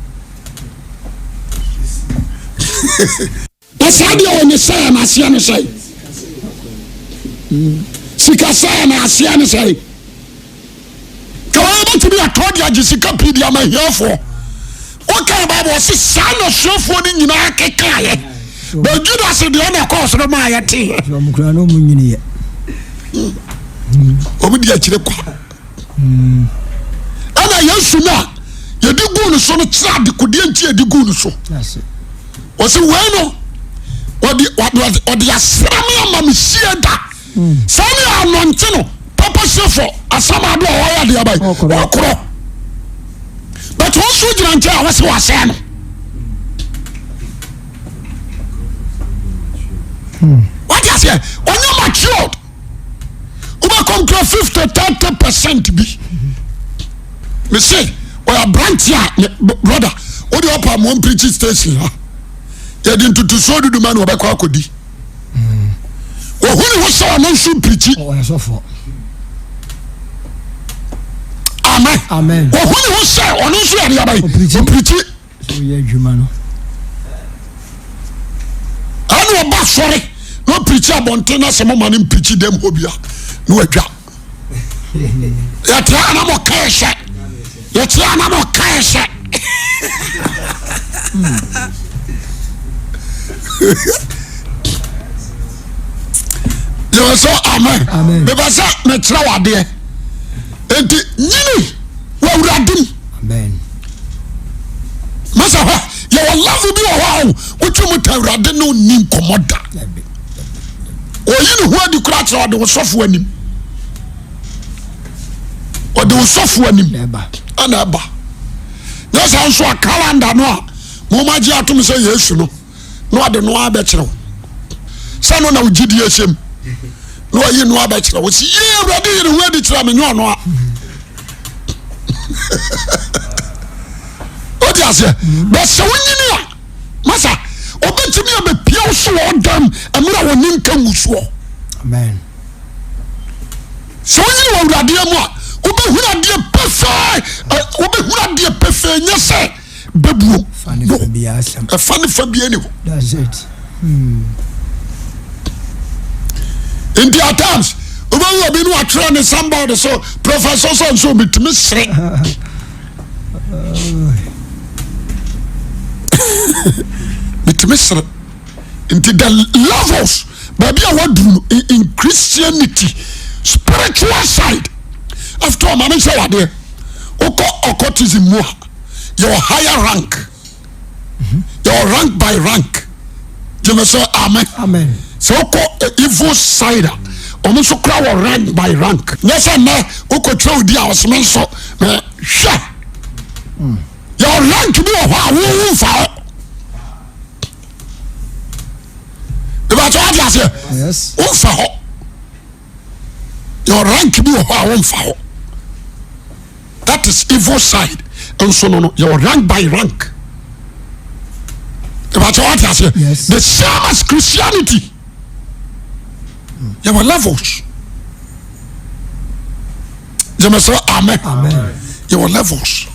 Na saa deɛ wɔ ne sɛɛ no aseɛ ne sɛe. Sika sɛɛ no aseɛ ne sɛe. Ka wɔn bɛtumi atɔ de agye sika pii de ama ahiafoɔ. Wokan Bible. Bible ɔse saa na asuafoɔ no nyinaa kekaeɛ. But Judas deɛ ɔna ɛkɔɔ soro maa yɛteeɛ. Wɔn koraa na wɔn nyiniiɛ. Wɔn di akyire kwa. Ɛna Yesu no a yɛde guu no so no kyerɛ adekodeɛ nti yɛde guu no so. Wɔsi wei no ɔde ɔde ɔde asra me ama me sie da. Saa ne anɔnte no purposely for asam ado a ɔyɛ adeɛ abayi ɔkorɔ. But wɔn nso gyina nkyɛn a wɔsi wɔasɛn no. Wate aseɛ ɔnyɛ matured. Wobɛkɔm kura 50 30% bi. Mese ɔyɛ aberante a ne brother wode ɔpa mo mpirikyi station ha. Yɛde ntotosoɔ dudu ma na ɔbɛkɔ akɔdi. Ɔhu ne ho sɛ ɔno nso mpirikyi. Amen. Ɔhu ne ho sɛ ɔno nso yɛde abayi. Ɔpirikyi. Ɛna ɔba sɔre na ɔpirikyi abɔnten na sɛ moma no mpirikyi dɛm hɔ bia na wadwa. Yɛte a na mo kae sɛ yɛte a na mo kae sɛ yɛwɔ sɛ amen. Mepɛ sɛ mekyerɛ wo adeɛ nti nyini wɔ awurade mu. Masa hɔ yɛwɔ love bi wɔ hɔ a wotwe mu ta awurade ne ɔnni nkɔmmɔ da. Ɔyi ne ho adi koraa kyerɛ ɔde wo sɔfo anim. Ɔde wo sɔfo anim ɛna ɛba. Nyɛ saa nso a calendar no a mo agye atom sɛ Yesu no na ɔde no abɛkyerɛ wo. Sɛ no na wo gyidie hyɛ mu na ɔyi no abɛkyerɛ wo. Sɛ yie awurade yi ne ho adi kyerɛ me nyɛ ɔno a. Wode aseɛ bɛsɛ wonyini a masa ɔbɛtumi abɛpia wo so wɔ ɔdam mmerɛ a wɔne nka ngu soɔ. Sɛ wonyini wɔ awuradeɛ mu a wobɛhunu adeɛ pefee, wobɛhunu adeɛ pefee nyɛ sɛ bɛbuo no ɛfa ne fa bia ni hɔ. Nti at times wobɛhu obi no watwerɛ ne somebody so professor so nso metumi sere. Metumi sere. Nti the levels baabi a waduru no in Christianity spiritual side after all maame nhyɛ wadeɛ wokɔ occultism mu a yɛwɔ higher rank yɛwɔ rank by rank gyeme sɛ amen sɛ wokɔ eh, evil side a wɔn nso kora wɔ rank by rank nyɛ sɛ nnɛ wokɔtwerɛ wo di a ɔsome nso na hwɛ yɛwɔ rank bi wɔ hɔ a wowo mfa hɔ ìbàtí wàá di aseɛ womfa hɔ yɛwɔ rank bi wɔ hɔ a womfa hɔ that is evil side nso no no yɛwɔ rank by rank ìbàtí wàá di aseɛ the same as Christianity yɛwɔ levels yɛmɛ sɛ amen yɛwɔ levels.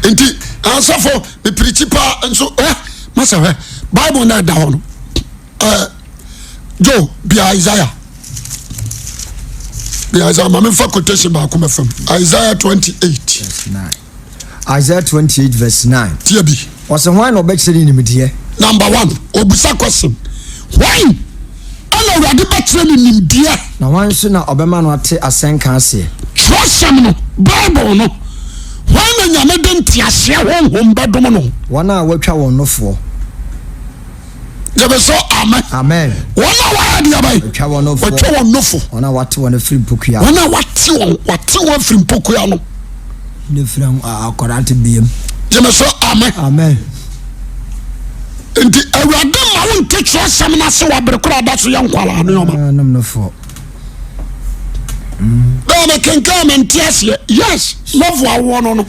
nti asɔfo mepirikyi paa nso ɛ masa hwɛ bible na ɛda hɔ no ɛ jo bia Isaiah bia Isaiah maame nfa quotation baako mɛ fam Isaiah 28. Isaiah 28 verse 9. Tie bi. Ɔsɛ hwan na ɔbɛkyerɛ ne nimdeɛ? Number one, obisa question. Hwan ɛna Awurade bɛkyerɛ no nimdeɛ. Na hwan nso na ɔbɛma no ate asɛnka aseɛ? Twerɛsɛm no, Bible no, hwan na Nyame de nteaseɛ honhom bɛdom no? Wɔn a wɔatwa wɔn nofoɔ. Gyeme so amen. Amen. Wɔn a wɔayɛ deɛ bɛn? Wɔatwa wɔn nofoɔ. Wɔatwa wɔn nofo. Wɔn a wɔate wɔn afiri mpokua. Wɔn a wɔate wɔn, wɔate wɔn afiri mpokua no. Ne firi akwadaa tebea mu. Gyeme so amen. Amen. Nti Awurade ma wo nte twerɛsɛm no ase wɔ abere koro a da so yɛ nkwalaa nneɛma. Nom no foɔ. Bɛɛ me kenkan me nte aseɛ. Yes, level awowɔ no no.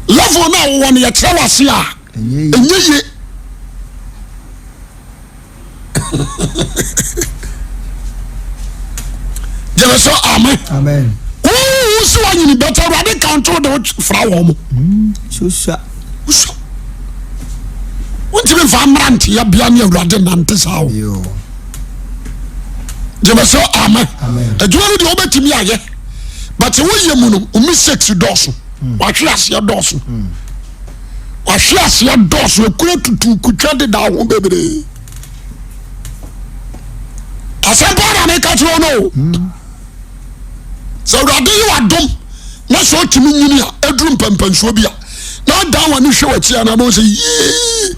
Level no a wowɔ no yɛkyerɛ wo ase a ɛnyɛ yie. Gyeme so amen. Amen. Wohu sɛ wanyini bɛtɛ awurade kanto de wo fra wɔn mo. Susua. Wosua. Wontumi nfa mmeranteɛ bea ne awurade nante saa o. Gyeme so amen. Amen. Adwuma no deɛ wobɛtumi ayɛ but woyɛ mu no wo mistakes dɔɔso. Wahwe aseɛ dɔɔso. Wahwe aseɛ dɔɔso. Ekura tutu kutwa deda ho bebree. Asɛm paa na meka kyerɛ wo no o. Sɛ Awurade yɛ w'adom na sɛ ɔtumi nyini a ɛduru mpɛmpɛnsoɔ bi a na adan w'ani hwɛ w'akyi a na abɛhu sɛ yii.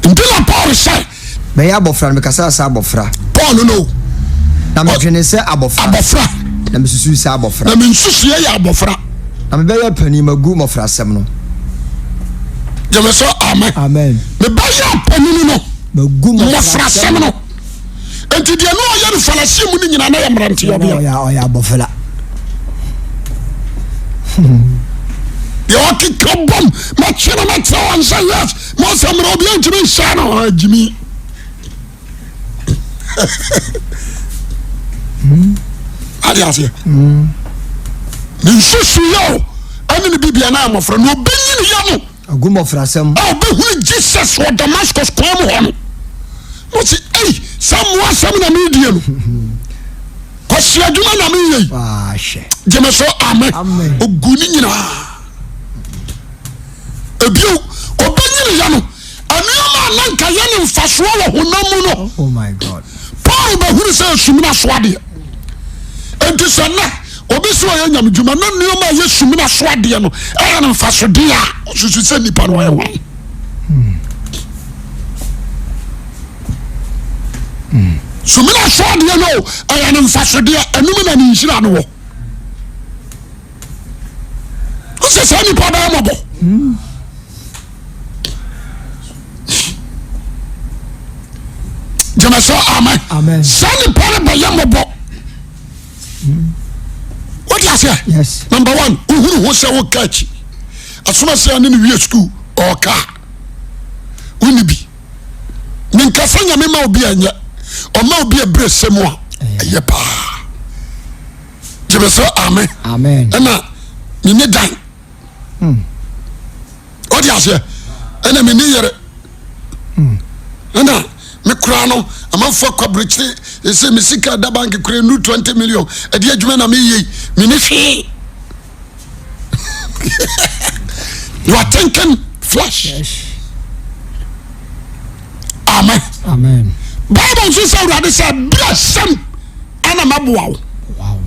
Nti na Paul sɛ. Mɛyɛ abɔfra no, mekasaa sɛ abɔfra. Paul no. Na medwene sɛ abɔfra. Abɔfra. Na mesusuw sɛ abɔfra. Na me nsusuiɛ yɛ abɔfra. Na mebɛyɛ panin magu mmɔfrasɛm no. Gyeme sɛ amen. Amen. Mebɛyɛ panin no. Magu mmɔfrasɛm no. Nti deɛ na ɔyɛ no falasie mu no nyinaa na yɛ mmeranteɛ bia. Ɔyɛ abɔfra. Deɛ ɔkeka bom mɛkye no mɛkyerɛ wɔn sɛ yes mɔsɛ mmerɛ obi antumi nhyɛ no agyimi. Ade aseɛ. Ne nsusuiɛ o ɛne ne bibia na mmɔfra na ɔbɛnyini yɛ no. Agu mmɔfrasɛm. A ɔbɛhunu Jesus wɔ Damascus kwan mu hɔ no. Mo se ei sɛ mmoa asɛm na meredie no. Kwasi adwuma na meyɛ yi. Gyeme so amen. Ogu ne nyinaa. Ebio ɔbɛnyini yɛ no nneɛma a na nka yɛ ne mfasoɔ wɔ honam mu no. Oh Paul bɛhunu sɛ esumina so adeɛ. Enti sɛ nnɛ obi sɛ ɔyɛ nyamedwuma na nneɛma a ɛyɛ sumina so adeɛ no ɛyɛ no mfasodeɛ a, ɔsusu sɛ nipa no ɔyɛ hwan? Sumina so adeɛ no ɛyɛ no mfasodeɛ, ɛnum na ne nhyira no wɔ. Wosɛ saa nipa bɛyɛ mɔbɔ. Gyeme sɛ amen. Saa nipa no bɛyɛ mɔbɔ. Wote aseɛ? Number one, wohunu ho sɛ woka akyi. Asoma sɛ ne ne wie sukuu ɔɔka. Wonni bi. Menkasa nyame ma obi a ɛnyɛ. Ɔma obi a berɛ sɛ mu a ɛyɛ paa. Gyeme sɛ amen. Ɛna mene dan. Wote aseɛ? Ɛna mene yere. Ɛna me koraa no amanfoɔ akɔ aburokyire ɛsɛ me sika da bank koraa nuru 20 million ɛde adwuma na meyɛ yi mene hwee. You are thinking flesh. Amen. Amen. Bible nso sɛ awurade sɛ berɛ sɛm ɛna mɛboa wo. Wow.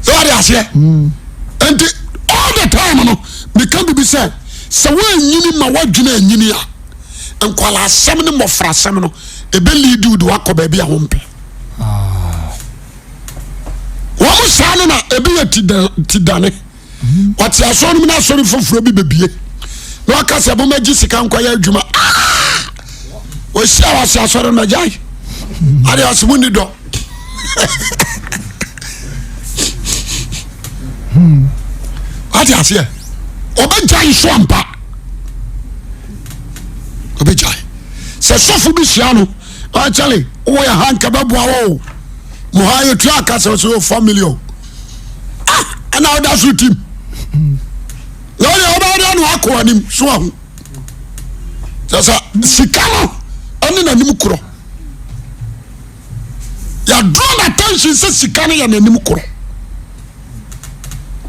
Sɛ wade aseɛ. Nti all the time no meka bibi sɛ sɛ woanyini ma woadwene anyini a nkwala asɛm ne mmɔfra asɛm no ebe lead wo de wakɔ baabi a wompɛ. Wɔn saa no na ebi yɛ ti dane. Ɔte asɔre no mu na asɔre foforɔ bi bebie na ɔka sɛ mo gye sika nkɔyɛ adwuma. Ah! Wɔsi a wɔsi asɔre no gyae. Ade ɔsi mo ni dɔ. Ate aseɛ ɔbɛgyae nso ampa ɔbɛgyae sɛ sɔfo bi hyia no ɔkyɛle wowɔ yɛ ha nka bɛboa wo mo ha yɛtua aka sɛ ɔsɛ 4 million ah ɛna woda so tim na wodeɛ wobɛyɛ no akɔ anim so ahu sɛ sɛ sika no ɛne n'anim korɔ yɛadraw n'attention sɛ sika no yɛ n'anim korɔ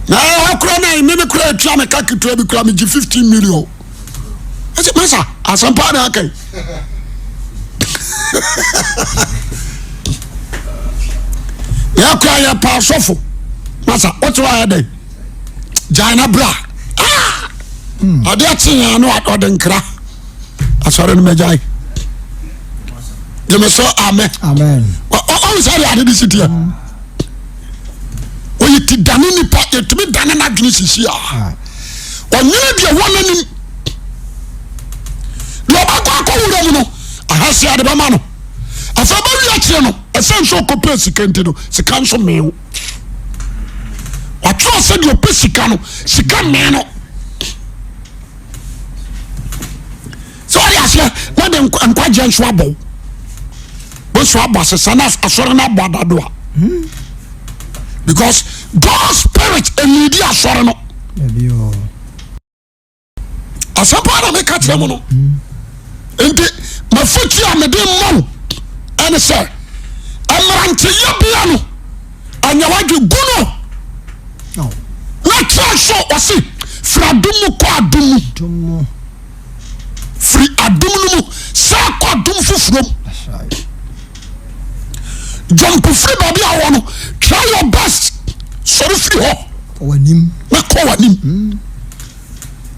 na ɛhɔ korɔ na meme korɔ atua me ka ketewa bi korɔ megye 15 million ɛsɛ masa asɛmpa na aka yi yɛkora yɛ pa asɔfo masa wote hɔ ayɛ dɛn gyae na bra ah! adeɛ kye yɛn ano ɔde nkra asɔre no mɛgyae gyeme so amen ɔhu sɛ de ade de si teɛ ɔyɛ ti dane nipa yɛtumi dane n'adwene sisi a ɔnyene deɛ wɔ n'anim deɛ ɔbɛkɔ akɔ wura mu no ahase ade bɛma no afei bɛwi akyerɛ no ɛsɛ nso ɔkɔpɛ sika nti no sika nso mee wo watwerɛ sɛ deɛ ɔpɛ sika no sika mee no sɛ ɔde aseɛ na de nkwagyeɛ nso abɔ wo bɛsɔ abɔ asesa na asɔre no abɔ adado a because God spirit ɛnidi asɔre no asɛm paa na meka kyerɛ mu no. Nti mafotu a mede ma wo ɛne sɛ mmeranteyɛ bea no ɛnyɛ wadwe gu no na tra so ɔse firi adom mu kɔ adom mu firi adom no mu sɛ kɔ adom foforɔ mu jump firi baabi a wɔ no try your best sɔre firi hɔ na kɔ w'anim hmm.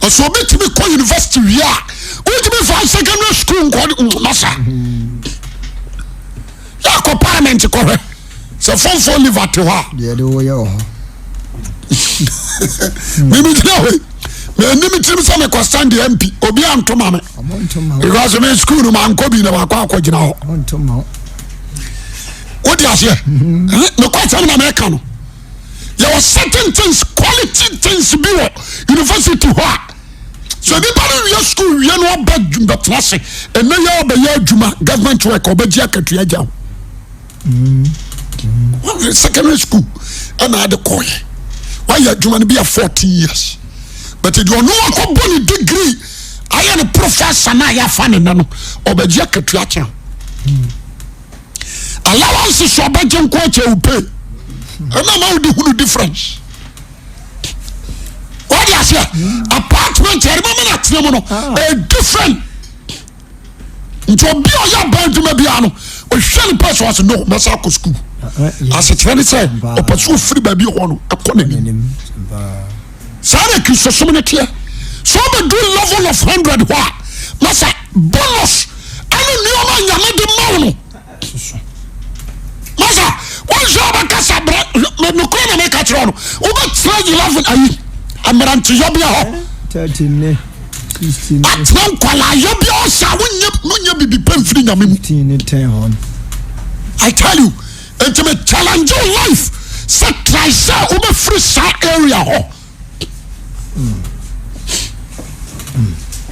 Ɔsɛ obi tumi kɔ university wie a wotumi fa secondary school nkɔ masa yɛ akɔ parliament kɔhwɛ sɛ fɔmfɔ liver te hɔ a. Deɛ de woyɛ wɔ hɔ. Mimi gyina hɔ yi mɛ mi tirim sɛ mekɔ stand MP obi anto ma me because me school no mankɔ bi na makɔ akɔ gyina hɔ. Wode aseɛ mekɔ asɛm na mɛka no. Yɛwɔ certain things quality things bi wɔ university hɔ a sɛ nipa no wie school wie no ɔba bɛtena ase ɛnɛ yɛ ɔbɛyɛ adwuma government work ɔbɛgye akatua gya ho mm. secondary school ɛna ade kɔɔyɛ wayɛ adwuma no bi a 14 years but deɛ ɔno akɔbɔ ne degree ayɛ no professor na ayɛ ne nɛ no ɔbɛgye akatua kyɛn mm. Allowance so ɔbɛgye nko akyɛ wo pay ɛna ma wode hunu difference wode aseɛ apartment yɛde ma mana atena mu no a different nti obi a ɔyɛ aban adwuma biara no ɔhwɛ ne pɛ so ɔsɛ no mɛsa akɔ sukuu asekyerɛ ne sɛ ɔpɛ so ɔfiri baabi hɔ no ɛkɔ n'anim saa na kristosom no teɛ sɛ wobɛdu level of 100 hɔ a masa bonus ɛne nneɛma nyame de ma wo no masa wonhwɛ wobɛkasa brɛ nokorɛ na meka kyerɛ no wobɛtena 11 ayi mmeranteyɔbea hɔ atena nkwalaayɔbea hɔ saa wonyɛ bibi pɛ mfiri nyame mu I tell you nti me challenge your life sɛ try sɛ wobɛfiri saa area hɔ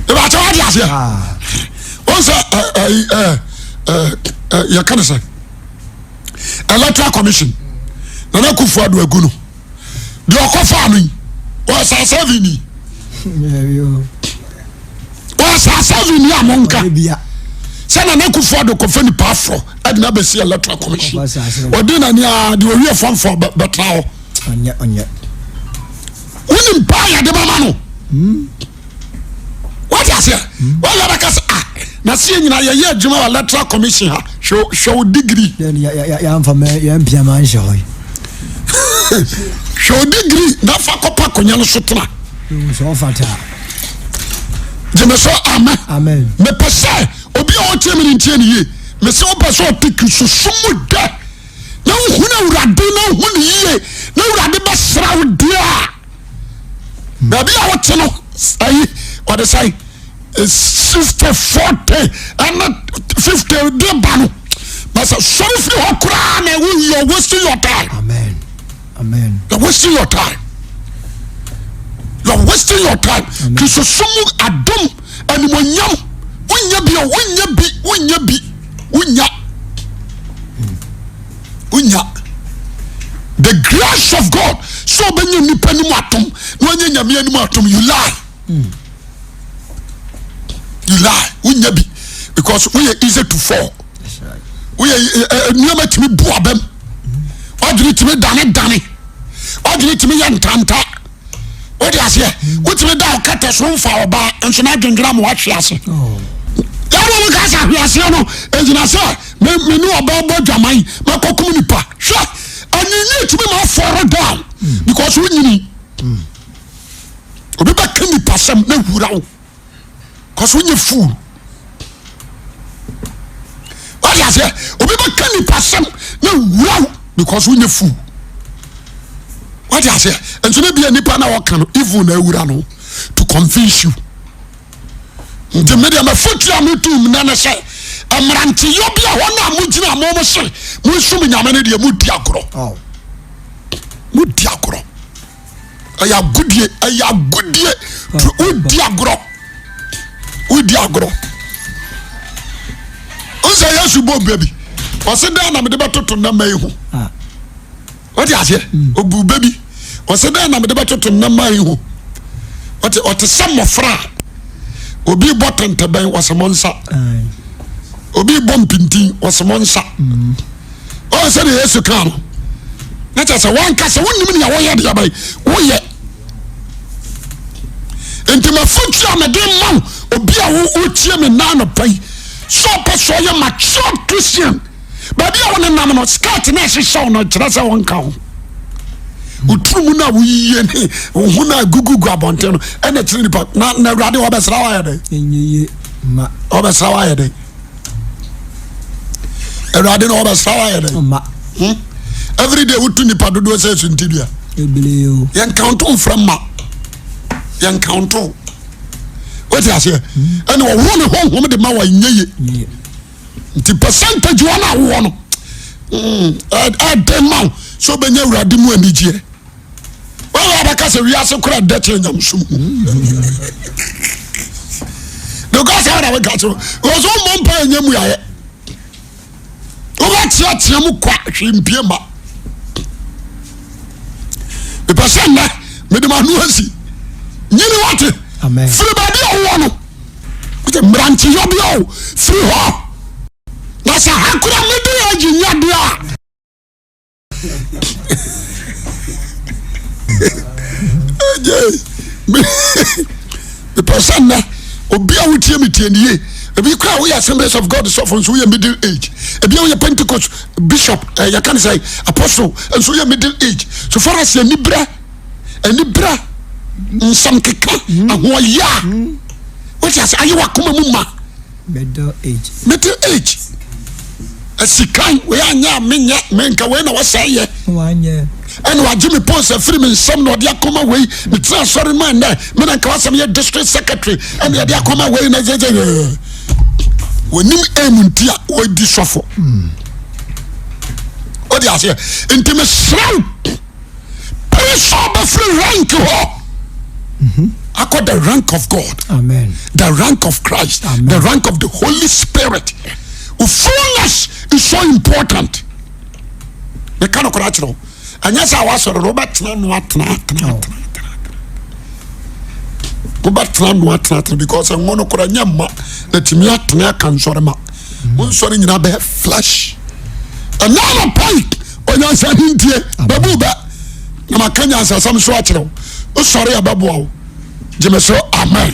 ìbàtí wà á di aseɛ wọ́n sɛ ɛ ɛ ɛ yɛ ka ne sɛ electoral commission Nana Akufo Addo agu no deɛ ɔkɔ faa no yi wɔyɛ saa seven ni wɔyɛ saa seven ni a mo nka sɛ Nana Akufo Addo kɔfɛ nipa afɔ ɛde na bɛsi electoral commission ɔde nani a deɛ owie fɔmfɔ bɛtra hɔ. Ɔnyɛ ɔnyɛ. Wonim paa yɛde bɛma no. Hmm. Wate aseɛ? Hmm. Wɔyɛ bɛka sɛ ah na seɛ nyina yɛyɛ adwuma wɔ electoral commission ha hwɛ hwɛ wo degree. Yɛamfa yɛmpia ma nhyɛ hɔ yi. Hwɛ wo degree na fa kɔpa akonnwa no so tena. Sɛ ɔfata. Gyeme so amen. Amen. Mepɛ sɛ obi a ɔtie me no ntie ne yie. Mese wopɛ sɛ ɔte Kristosom mu dɛ. na wohunu awurade na wohu no yie na awurade bɛsra wo deɛ a baabi a wote no ayi ɔde sɛn 60 40 ɛne 50 de ba no na sɛ sɔre firi hɔ koraa na wo you are wasting your time amen amen you are wasting your time you are wasting your time kristosom mu adom animonyam wonya bi wonya bi wonya bi wonya wonya the grace of God sɛ ɔbɛnya nipa anim atom na wanya nyame anim atom you lie you lie wonya bi because woyɛ easy to fall woyɛ eh, eh, nneɛma tumi bu abam wadwene tumi dane dane wadwene tumi yɛ ntanta wode aseɛ wotumi da ɔkɛtɛ so mfa ɔbaa nso na adwendwena ma wahwe ase yɛne mo ka sɛ ahweaseɛ no ɛgyina sɛ me ne ɔbaa bɔ dwaman makɔkum nipa hwɛ anyinyi tumi ma afɔre down because wonyini obi bɛka nipa sɛm na wura wo Cause wonyɛ fool. Wadi aseɛ obi bɛka nipa sɛm na wura wo because wonyɛ fool. Wadi aseɛ nso ne bia nipa na ɔka no evil na awura no to convince you. Nti me deɛ mafotu a metu mu na ne sɛ mmeranteyɔ bi a hɔ no a mogyina mo mo se monsom nyame no deɛ modi agorɔ. Oh. Modi agorɔ. ɛyɛ agodie ɛyɛ agodie wodi agorɔ wodi agorɔ nsɛ yesu bɔ bɛ bi ɔsi dɛn na mede bɛtoto nnɛma yi ho ah. wɔte aseɛ mm. obu bɛ bi ɔsi dɛn na mede bɛtoto nnɛma yi ho ɔte ɔte sɛ mmɔfra a Obi bɔ tɛntɛbɛn wɔsɛ mo nsa. Obi bɔ mpintin wɔsɛ mo nsa. Ɔyɛ sɛ deɛ Yesu kaa no. Na kyerɛ sɛ wɔnka sɛ wonim nea wɔyɛ deɛ bɛn woyɛ. Nti mafotu a mede ma wo obi a wotie me nan anɔpa yi sɛ ɔpɛ sɛ ɔyɛ matured Christian baabi a wonenam no skirt na ɛhyehyɛ wo no kyerɛ sɛ wɔnka ho. Woturu mu no a woyiyie ne wo ho no a gugugu abɔnten no ɛna kyerɛ nipa na na awurade wɔbɛsra wo ayɛ dɛn? Wɔbɛsra wo ayɛ dɛn? Awurade na wɔbɛsra wo ayɛ dɛn? Hmm? Every day wotu nipa dodoɔ sɛ suntidua. Yɛn kaunto mfrɛ mma. Yɛn kaunto. Wote aseɛ? Ɛna ɔwɔ ne honhom de ma wɔ nyɛ ye. Nti percentage wɔn a wowɔ no ɛden ma wo sɛ wobɛnya awurade mu anigyeɛ. Wɔyɛ abɛka sɛ wiase kora ɛdɛ kyerɛ nyamesom mu. Because ɛna woka kyerɛ wɔ sɛ wommɔ mpa ɛnyɛ mu ayɛ. Wobɛteatea mu kwa hwee mpie ma. Mepɛ sɛ nnɛ mede m'ano asi nyini wate firi baabi a wowɔ no mmeranteyɔ bi o firi hɔ na sɛ ha kora mede agyi nya deɛ a mepɛ sɛ nnɛ obi a wotie me tie nie ebi kora woyɛ assemblies of god sɔfo nso woyɛ middle age ebi a woyɛ pentecost bishop eh, yɛka ne sɛ apostle nso woyɛ middle age so far as aniberɛ aniberɛ nsɛm keka ahoɔyɛ a wote ase ayɛ wakoma mu ma Middle age. Middle age. Asikan wei anyɛ a menyɛ menka wei na wɔsɛe yɛ. Wanyɛ. Ɛna wagye me post afiri me nsam na ɔde akɔma wei metena asɔre mu ɛnɛ me na nka wasɛm yɛ district secretary ɛna yɛde akɔma wei na sɛ sɛ wɔnim aim nti a wɔdi sɔfo. Wode aseɛ nti mesrɛ wo pere sɛ ɔbɛfiri rank hɔ akɔ the rank of God. Amen. The rank of Christ. Amen. The rank of the Holy Spirit. Fullness is so important. Meka no koraa kyerɛ wo. Ɛnyɛ sɛ wasɔre no wobɛtena no atena atena atena atena. Wobɛtena no atena atena because ɛnwo no koraa nyɛ mma na tumi atena aka nsɔre ma. Wo nsɔre nyinaa bɛyɛ flesh. Ɛnyɛ anɔpa yi onyansa hintie bɛbu bɛ na maka nyansasɛm so akyerɛ wo. Wosɔre a ɛbɛboa wo. Gyeme so amen.